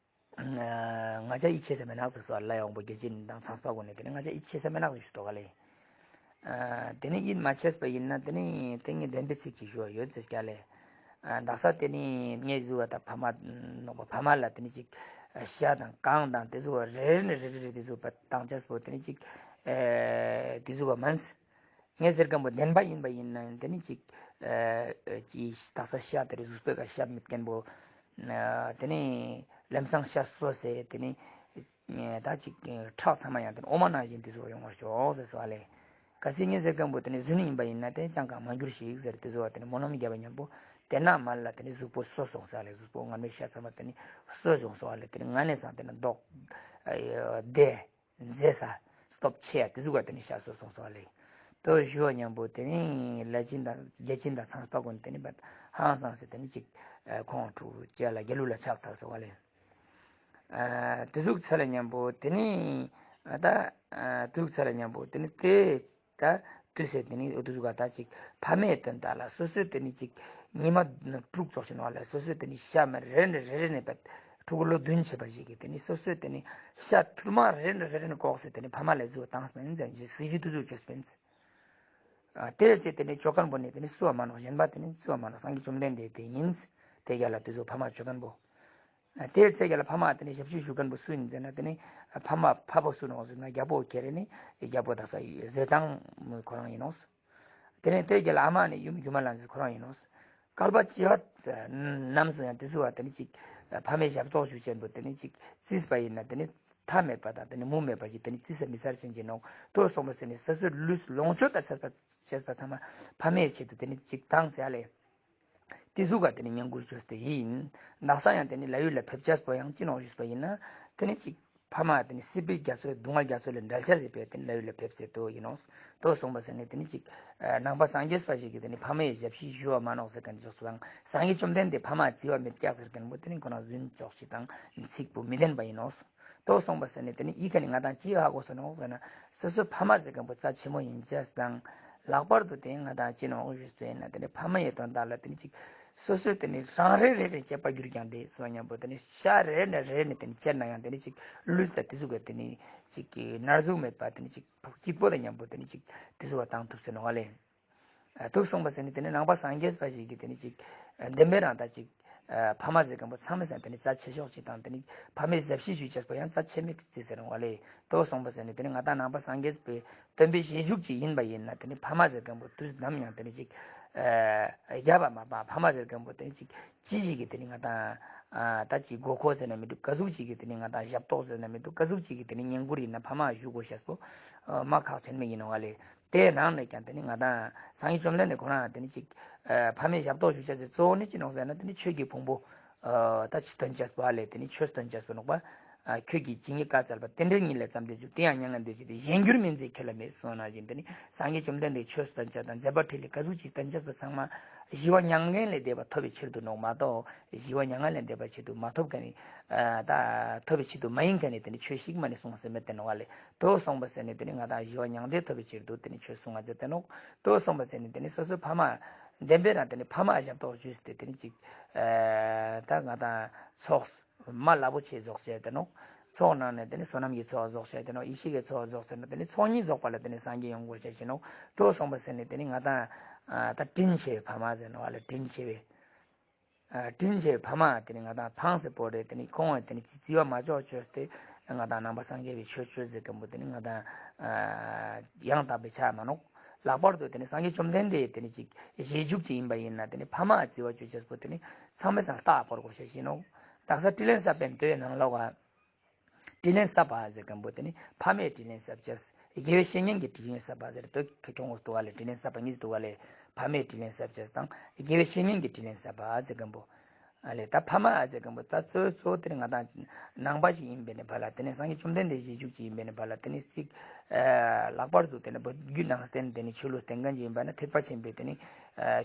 ང་ཅག་ཡིད་ཆེས་ས་མེད་ནག་ཟེར་སོ་ལ་ཡོང་པོ་རྒྱལ་ཆེན་དང་ཚངས་པ་ཀུན་ནས་དེ་ནི་ང་ཅག་ཡིད་ཆེས་ས་མེད་ནག་ཟེར་ཞུ་ཏོ་ག་ལེ། དེ་ནི་ཡིད་མ་ཆེས་པ་ཡིན་ན་དེ་ནི་དེ་ངས་བདེན་པའི་ཚིག་ཅིག་ཞུ་བ་ཡོད་ཟེར་ཀྱ་ལེ། དག་ས་དེ་ནི་ངས་བཟོས་པ་དང་ཕ་མ་ནོག་པ་ཕ་མ་ལ་དེ་ནི་ཅིག་ཤ་དང་གང་དང་དེ་ཚོ་རེ་རེ་ནས་རེ་རེ་རེ་དེ་ཚོ་བཏང་ཆས་པོ་དེ་ནི་ཅིག་དེ་ཚོ་བ་མིན། ངས་ཟེར་མཁན་པོ་བདེན་པ་ཡིན་པ་ཡིན་ན་དེ་ནི་ཅིག་ཨ་ཅི་དག་ས་ཤ་དེ་རེ་གཟུགས་པོའི་ཀ་ཤ་མེད་མཁན་པོ་ཨ་དེ་ནི་ལམ་སང་ཤ་གསོ་ཟེར་དེ་ནི་ཨ་ད་ཅིག་ཁྲག་ཚང་མ་ཡང་དེ་ནི་འོ་མ་ནང་བཞིན་དེ་ཚོ་ཡོང་བར་ཤོག་ཟེར་སོ་ཨ་ལེ། གལ་སྲིད་ངས་ཟེར་མཁན་པོ་དེ་ནི་རྫུན་ཡིན་པ་ཡིན་ན་དེ་ཅང་གང་མ་འགྱུར་ཞིག་ཟེར་དེ་ཚོ་བ་དེ་ནི་སྨོན་ལམ་བརྒྱབ་པ་མཉམ་པོ་དེ་ན་མ་ལ་དེ་ནི་གཟུགས་པོ་གསོ་སོང་ཟེར་ཨ་ལེ། གཟུགས་པོ་ངར་མའི་ཤ་ཚང་མ་དེ་ནི་གསོ་སོང་སོ་ཨ་ལེ། དེ་ནི་ང་ནས་སང་དེ་ནི་མདོག་ཨ་བདེ། མཛེས་ས་སྟོབས་ཆེ་ཡ་དེ་ཟུག་ག་དེ་ནི་ཤ་གསོ་སོང་སོ་ལེ། དོ་ཞུ་བ་མཉམ་པོ་དེ་ནི་ལ་ཅིན་དང་རྒྱལ་ཆེན་དང་ཚངས་པ་ཀུན་དེ་ནི་བ་ཧང་སང་སེ་དེ་ནི་ཅིག་ཁོང་ཁྲུ་ཅེ་ལ་རྒྱལ་ལུ་ལ་ཆགས་ཚར་སོ་བ་ལེ། དེ་ཟུག་ཚ་ལ་མཉམ་པོ་དེ་ནི་ད་དེ་ཟུག་ཚ་ལ་མཉམ་པོ་དེ་ནི་དེ། ད་དུས་ཚོད་དེ་ནི་འུ་ཐུ་ཟུ་ག་ད་ཅིག་ཕ་མའི་དོན་དག་ལ་སོ་སོས་དེ་ནི་ཅིག་ཉི་མ་དྲུག་ཙོགས་ཤིག་ནང་ལ་སོ་སོས་དེ་ནི་ཤ་མ་རེ་ནས་རེ་རེ་ནས་པད་ཕྲུ་གུ་ལོ་བདུན་བྱས་པ་ཞིག་གིས་དེ་ནི་སོ་སོས་དེ་ནི་ཤ་ཐུར་མ་རེ་ནས་རེ་རེ་ནས་ལྐོག་སེ་དེ་ནི་ཕ་མ་ལ་བཟོ་བཏང་སྤེན་ཟེར་གྱི་སྲིད་ཇུས་དུ་བཟོ་བཅོས་སྤེན། དེ་ཚེ་དེ་ནི་ཅོ་ཁན་པོ་ནི་དེ་ནི་སུ་བ་མ་ནོག་གཞན་པ་དེ་ནི་སུ་བ་མ་ནོག་སངས་རྒྱས་བཅོམ་ལྡན་འདས་དེ་ཡིན། དེ་རྒྱ་ལ་དུ་བཟོ་ཕ་མ་ཅོ་ཁན་པོ། དེའི་ཚེ་ག་ལ་ཕ་མ་དེ་ནི་ཞབས་ཕྱི་ཞུ་མཁན་པོ་སུ་ཡིན་ཟེར་ན་དེ་ནི་ཕ་མ་ཕ་བུ་སུ་ནོག་ཟེར་ན་རྒྱལ་པོ་ཁྱེད་རེ་ནི་རྒྱལ་པོ་དག་ས་ཟས་གཙང་ཁོ་རང་ཡིན་ནོག་དེ་ནི་དེ་ག་ལ་ཨ་མ་ནི་ཡུམ་སྒྱུ་མ་ལྷ་མཛེས་ཁོ་རང་ཡིན་ནོག་བསྐལ་པ་བྱེ་བ་རྣམས་སུ་ཡང་དེ་ཚོ་བ་དེ་ནི་ཅིག་ཕ་མའི་ཞབས་ཏོག་ཞུ་ཅན་པོ་དེ་ནི་ཅིག་རྩིས་པ་ཡིན་ན་དེ་ནི་མཐའ་མེད་པ་དང་དེ་ནི་མུ་མེད་པ་ཞིག་དེ་ནི་རྩིས་ས་མི་ཚར་ཕྱིན་གྱི་ནོག་དོ་སོང་པ་ཟེར་ནི་ས་སྲོད་ལུས་ལོངས་སྤྱོད་དང་བཅས་པ་བཅས་པ་ཚང་མ་ཕ་མའི་ཆེད་དུ་དེ་ནི་ཅིག་བཏང་ཟེར་ལེ། དེ་ཟུག་ག་དེ་ནི་བསྙེན་བཀུར་བཅོས་ཏེ་ཡིན། དག་ས་ཡང་དེ་ནི་ལ་ཡུལ་ལ་ཕེབས་ཅེས་པོ་ཡང་ཅི་ནོག་ཞུས་པ་ཡིན་ན། དེ་ནི་ཅིག་ཕ་མ་དེ་ནི་སྲིད་པའི་རྒྱ་མཚོའི་སྡུག་བསྔལ་རྒྱ་མཚོ་ལས་འབྲལ་ཆ་ཟེར་བའི་དེ་ནི་ལ་ཡུལ་ལ་ཕེབས་ཟེར་དོ་ཡིན་ནོ། དོ་སོང་པ་ཟེར་ནི་དེ་ནི་ཅིག་ནང་པ་སངས་རྒྱས་པ་ཞིག་གིས་དེ་ནི་ཕ་མའི་ཞབས་ཕྱི་ཞུ་བ་མ་ནོག་ཟེར་མཁན་ཅོག་སུ་དང་སངས་རྒྱས་བཅོམ་ལྡན་འདས་ཕ་མ་བརྩི་བ་མེད་ཀྱག་ཟེར་མཁན་པོ་དེ་ནི་ཁོ་ན་རྫུན་ཅོག་ཞིག་དང་ཚིག་པོ་མི་བདེན་པ་ཡིན་ནོ། དོ་སོང་པ་ཟེར་ནི་དེ་ནི་ཨི་ཁ་ནི་ང་དང་ཅི་ཧ་གོ་སོ་ནོག་ཟེར་ན། སོ་སོའི་ཕ་མ་ཟེར་མཁན་པོ་རྩ་ཆེན་མོ་ཡིན་ཅེས་དང་། ལྷག་པར་དུ་དེ་ང་དང་ཅི་ནོག་ཞུས་ཟེར་ན་དེ་ནི་ཕ་མ་ཡི་དོན་དག་ལ་དེ་ནི་ཅིག་སོ་སོའི་དེ་ནི་རང་རེ་རེ་རེ་སྐྱེས་པ་གྱུར་ཀྱང་དེ་སོ་མཉམ་པོ་དེ་ནི་ཤ་རེ་ནས་རེ་ནས་དེ་ནི་སྐྱེར་ན་ཡང་དེ་ནི་ཅིག་ལུས་ལ་དེ་ཟུག་གི་དེ་ནི་ཅིག་གི་ན་ཟུག་མེད་པ་དེ་ནི་ཅིག་སྐྱིད་པོ་དང་མཉམ་པོ་དེ་ནི་ཅིག་དེ་ཟུག་བ་བཏང་ཐུབ་ཟེར་ནོག་ལེ། ཐུག་སོང་པ་ཟེར་ནི་དེ་ནི་ནང་པ་སངས་རྒྱས་པ་ཞིག་གིས་དེ་ནི་ཅིག་བདེན་པའི་རང་ལྟ་ཅིག་ཕ་མ་ཟེར་མཁན་པོ་ཚང་མའི་སང་དེ་ནི་རྩ་ཆེ་ཤོས་ཅིག་དང་དེ་ནི་ཕ་མའི་ཞབས་ཕྱི་ཞུ་ཅེས་པོ་ཡང་རྩ་ཆེ་མེད་ཀྱི་རྩིས་ཟེར་བ་ལས་དོ་སོང་པ་ཟེར་ནི་དེ་ནི་ང་དང་ནང་པ་སངས་རྒྱས་པའི་སྟོན་པའི་རྗེས་འཇུག་ཅིག་ཡིན་པ་ཡིན་ན་དེ་ནི་ཕ་མ་ཟེར་མཁན་པོ་དུས་ནམ་ཡང་དེ་ནི་ཅིག་རྒྱབ་པ་མ་པ་ཕ་མ་ཟེར་མཁན་པོ་དེ་ནི་ཅིག་ཅི་ཞིག་གིས་དེ་ནི་ང་དང་ད་ཅིག་དགོས་མཁོ་ཟེར་ན་མི་འདུག་ག་ཟུག་ཅིག་གིས་དེ་ནི་ང་དང་ཞབས་ཏོག་ཟེར་ན་མི་འདུག་ག་ཟུག་ཅིག་གིས་དེ་ནི་བསྙེན་བཀུར་ཡིན་ན་ཕ་མ་ཞུ་དགོས་ཤེས་པོ་མ་ཁག་ཆེན་མོ་ཡིན་ནོ་ལེ། དེའི་ནང་ནས་ཀྱང་དེ་ནི་ང་དང་སངས་རྒྱས་བཅོམ་ལྡན་འདས་ཁོ་རང་དེ་ནི་ཅིག་ཕ་མའི་ཞབས་ཏོག་ཞུ་བྱ་ཟེར་གཙོ་བོ་ནི་ཅི་ནོག་ཟེར་ན་དེ་ནི་ཆོས་ཀྱི་ཕུང་པོ་ད་ཅི་སྟོན་བྱས་པ་ལས་དེ་ནི་ཆོས་སྟོན་བྱས་པ་ནོག་པ། ཁྱོད་ཀྱིས་ཇི་སྙེད་བཀའ་སྩལ་པ་དེ་འདྲའི་ཉིད་ལས་བརྩམས་ཏེ་འཇུག་དེ་ཡང་མྱ་ངན་འདས་ཞེས་ཏེ་གཞན་འགྱུར་མིན་ཚིག་ཁྱོད་ལ་མེད་གསུངས་ནང་བཞིན་དེ་ནི་སངས་རྒྱས་བཅོམ་ལྡན་འདས་ཆོས་སྟོན་བྱ་དང་མཛད་པ་འཕྲིན་ལས་ག་ཟུག་ཅིག་སྟོན་བྱས་པ་ཚང་མ་ཞི་བ་མྱ་ངན་ལས་འདས་པ་ཐོབ་པའི་ཕྱིར་དུ་ནོག་མ་གཏོགས་ཞི་བ་མྱ་ངན་ལས་འདས་པ་ཆེད་དུ་མ་ཐོབ་མཁན་ནི། ད་ཐོབ་པའི་ཆེད་དུ་མ་ཡིན་མཁན་ནི་དེ་ནི་ཆོས་ཤིག་མ་ནི་གསུངས་ཟེར་མེད་དེ་ནོག་ལེ། དོ་སོང་པ་ཟེར་ནི་དེ་ནི་ང་དང་ཞི་བ་མྱང་འདས་ཐོབ་པའི་ཕྱིར་དུ་དེ་ནི་ཆོས་གསུང་ང་མཛད་དེ་ནོག་དོ་སོང་པ་ཟེར་ནི་དེ་ནི་སོ་སོའི་ཕ་མ་བདེན་པའི་རང་དེ་ནི་ཕ་མ་ཞབས་ཏོག་ཞུས་ཏེ་དེ་ནི་ཅིག་ད་ང་དང་ཚོགས་མ་རླབས་པོ་ཆེ་རྫོགས་བྱས་དེ་ནོག་ཚོགས་ནང་ནས་དེ་ནི་བསོད་ནམས་ཀྱི་ཚོགས་རྫོགས་བྱས་དེ་ནོག་ཡེ་ཤེས་ཀྱི་ཚོགས་རྫོགས་ཟེར་ན་དེ་ནི་ཚོགས་གཉིས་རྫོགས་པ་ལ་དེ་ནི་སངས་རྒྱས་ཡོང་དགོས་བྱས་ཤེས་ནོག་དོ་སོང་པ་ཟེར་ནི་དེ་ནི་ང་དང་ད་དྲིན་ཆེ་བའི་ཕ་མ་ཟེར་ནོག་ལེ། དྲིན་ཆེ་བའི། དྲིན་ཆེ་བའི་ཕ་མ་དེ་ནི་ང་དང་ཕངས་སེ་བོར་ཏེ་དེ་ནི་ཁོང་བས་དེ་ནི་ཅི་བརྩི་བ་མ་ཆོག་བཅོས་ཏེ་ང་དང་ནང་པ་སངས་རྒྱས་པའི་ཆོས་ཆོས་ཟེར་མཁན་པོ་དེ་ནི་ང་དང་ཡང་དག་པའི་ཆ་མ་ནོག་ལྷག་པར་དུ་དེ་ནི་སངས་རྒྱས་བཅོམ་ལྡན་འདས་དེ་ནི་ཅིག་རྗེས་འཇུག་ཅིག་ཡིན་པ་ཡིན་ན་དེ་ནི་ཕ་མ་བརྩི་བ་བཅོས་བཅོས་པོ་དེ་ནི་ཚང་མའི་སང་ལྟ་བར་དགོས་ཤེས་ཤིག་ནོག་དག་ས་དྲིན་ལན་གསབ་པའི་མདོའི་ནང་ལོགས་ཀ་དྲིན་ལན་བསབ་པ་ཟེར་མཁན་པོ་དེ་ནི་ཕ་མས་དྲིན་ལན་བསབ་བྱས། དགེ་བའི་བཤེས་གཉེན་གྱིས་དྲིན་ལན་བསབ་པ་ཟེར་དུས་ཁྱོད་ངོ་ལྟོས་པ་ལས་དྲིན་ལན་བསབ་པ་གཉིས་ལྟོས་པ་ལས་ཕ་མས་དྲིན་ལན་བསབ་བྱས་དང་དགེ་བའི་བཤེས་གཉེན་གྱིས་དྲིན་ལན་བསབ་པ་ཟེར་མཁན་པོ། ཨ་ལས་ད་ཕ་མ་ཨ་ཟེར་མཁན་པོ་ད་གཙོ་བོ་གཙོ་བོ་དེ་ནི་ང་དང་ནང་པ་ཞིག་ཡིན་པའི་ནི་བར་ལ་དེ་ནི་སངས་རྒྱས་བཅོམ་ལྡན་འདས་རྗེས་འཇུག་ཅིག་ཡིན་པའི་ནི་བར་ལ་དེ་ནི་གཅིག་ལྷག་པར་དུ་དེ་ནི་བོད་བརྒྱུད་ནང་བསྟན་དེ་ནི་ཆོས་ལུགས་བསྟེན་མཁན་ཅིག་ཡིན་པ་ན་ཐེག་པ་ཆེན་པོའི་དེ་ནི་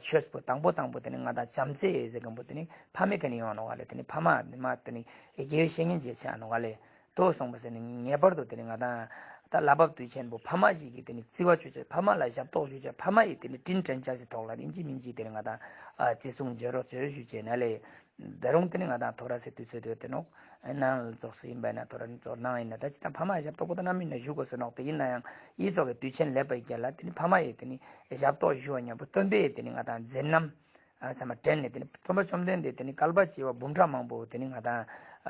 ཆོས་པོ་དང་པོ་དང་པོ་དེ་ནི་ང་དང་བྱམས་བརྩེ་ཟེར་མཁན་པོ་དེ་ནི་ཕ་མའི་ཀ་ནས་ཡོང་ནོ་ག་ལས་དེ་ནི་ཕ་མ་ནི་མ་དེ་ནི་དགེ་བའི་བཤེས་གཉེན་བྱས་ཆ་ནོ་ག་ལས། ཏོ་སོང་པ་ཟེར་ནས་ངེས་པར་དུ་དེ་ནི་ང་དང་ད་ལྷ་བབས་དུས་ཆེན་པོ་ཕ་མ་ཞིག་གིས་དེ་ནི་བརྩི་བ་ཞུ་བྱ་ཕ་མ་ལ་ཞབས་ཏོག་ཞུ་བྱ་ཕ་མ་ཡི་དེ་ནི་དྲིན་དྲན་བྱ་ཞིག་ཐོག་ལ་ཨིན་ཅི་མིན་ཅི་དེ་ནི་ང་དང་བརྩི་སྲུང་བྱེད་རོགས་བྱེད་ཞུ་བྱེད་ན་ལས། ད་རུང་དེ་ནི་ང་དང་ཐོ་ར་སེ་དུས་ཚོད་དུ་དེ་ནོག་ནང་ལ་ཙོགས་སུ་ཡིན་པ་ན་ཐོ་ར་ནི་ཙོགས་ནང་ཡིན་ན་ད་ཅི་དང་ཕ་མ་ཞབས་ཏོག་པོ་ད་ནམ་ཡིན་ན་ཞུ་དགོས་སུ་ནོག་དེ་ཡིན་ན་ཡང་ཡི་ཙོགས་ཀྱི་དུས་ཆེན་ལེབ་པ་ཡི་རྒྱ་ལ་དེ་ནི་ཕ་མ་ཡི་དེ་ནི་ཞབས་ཏོག་ཞུ་བ་མཉམ་པོ་སྟོན་པས་དེ་ནི་ང་དང་མཛད་རྣམ། ཨ་ཚང་མ་དྲན་ནས་དེ་ནི་སྟོན་པ་བཅོམ་ལྡན་འདས་དེ་ནི་བསྐལ་པ་བྱེ་བ་འབུམ་ཕྲག་མང་པོ་དེ་ནི་ང་དང་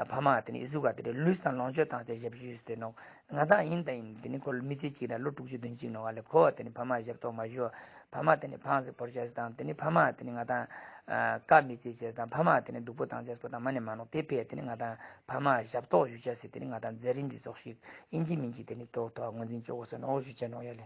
ཕ་མ་དེ་ནི་ཨི་ཟུག་ག་དེ་རེ་ལུས་དང་ལོངས་སྤྱོད་བཏང་སྟེ་ཞབས་ཞུས་ཏེ་ནོག་ང་དང་ཡིན་དང་ཡིན་དེ་ནི་ཁོ་མི་ཚེ་གཅིག་ན་ལོ་དྲུག་ཅུ་བདུན་ཅུ་ནོག་ཨ་ལས་ཁོ་བ་དེ་ནི་ཕ་མ་ཞབས་ཏོག་མ་ཞུ་བ་ཕ་མ་དེ་ནི་ཕངས་སེ་བོར་བྱས་དང་དེ་ནི་ཕ་མ་དེ་ནི་ང་དང་བཀའ་མི་བརྩི་བྱས་དང་ཕ་མ་དེ་ནི་སྡུག་པོ་བཏང་བྱས་པོ་དང་མ་ནི་མ་ནོག་དེ་ཕེ་དེ་ནི་ང་དང་ཕ་མ་ཞབས་ཏོག་ཞུ་བྱས་སེ་དེ་ནི་ང་དང་མཛད་རིམ་འདི་ཙོགས་ཤིག་ཨིན་ཅི་མིན་ཅི་དེ་ནི་ཏོག་ཏོག་ངོས་འཛིན་ཆོག་གོ་སོ་ནོག་ཞུ་བྱས་ནོག་ཡ་ལས།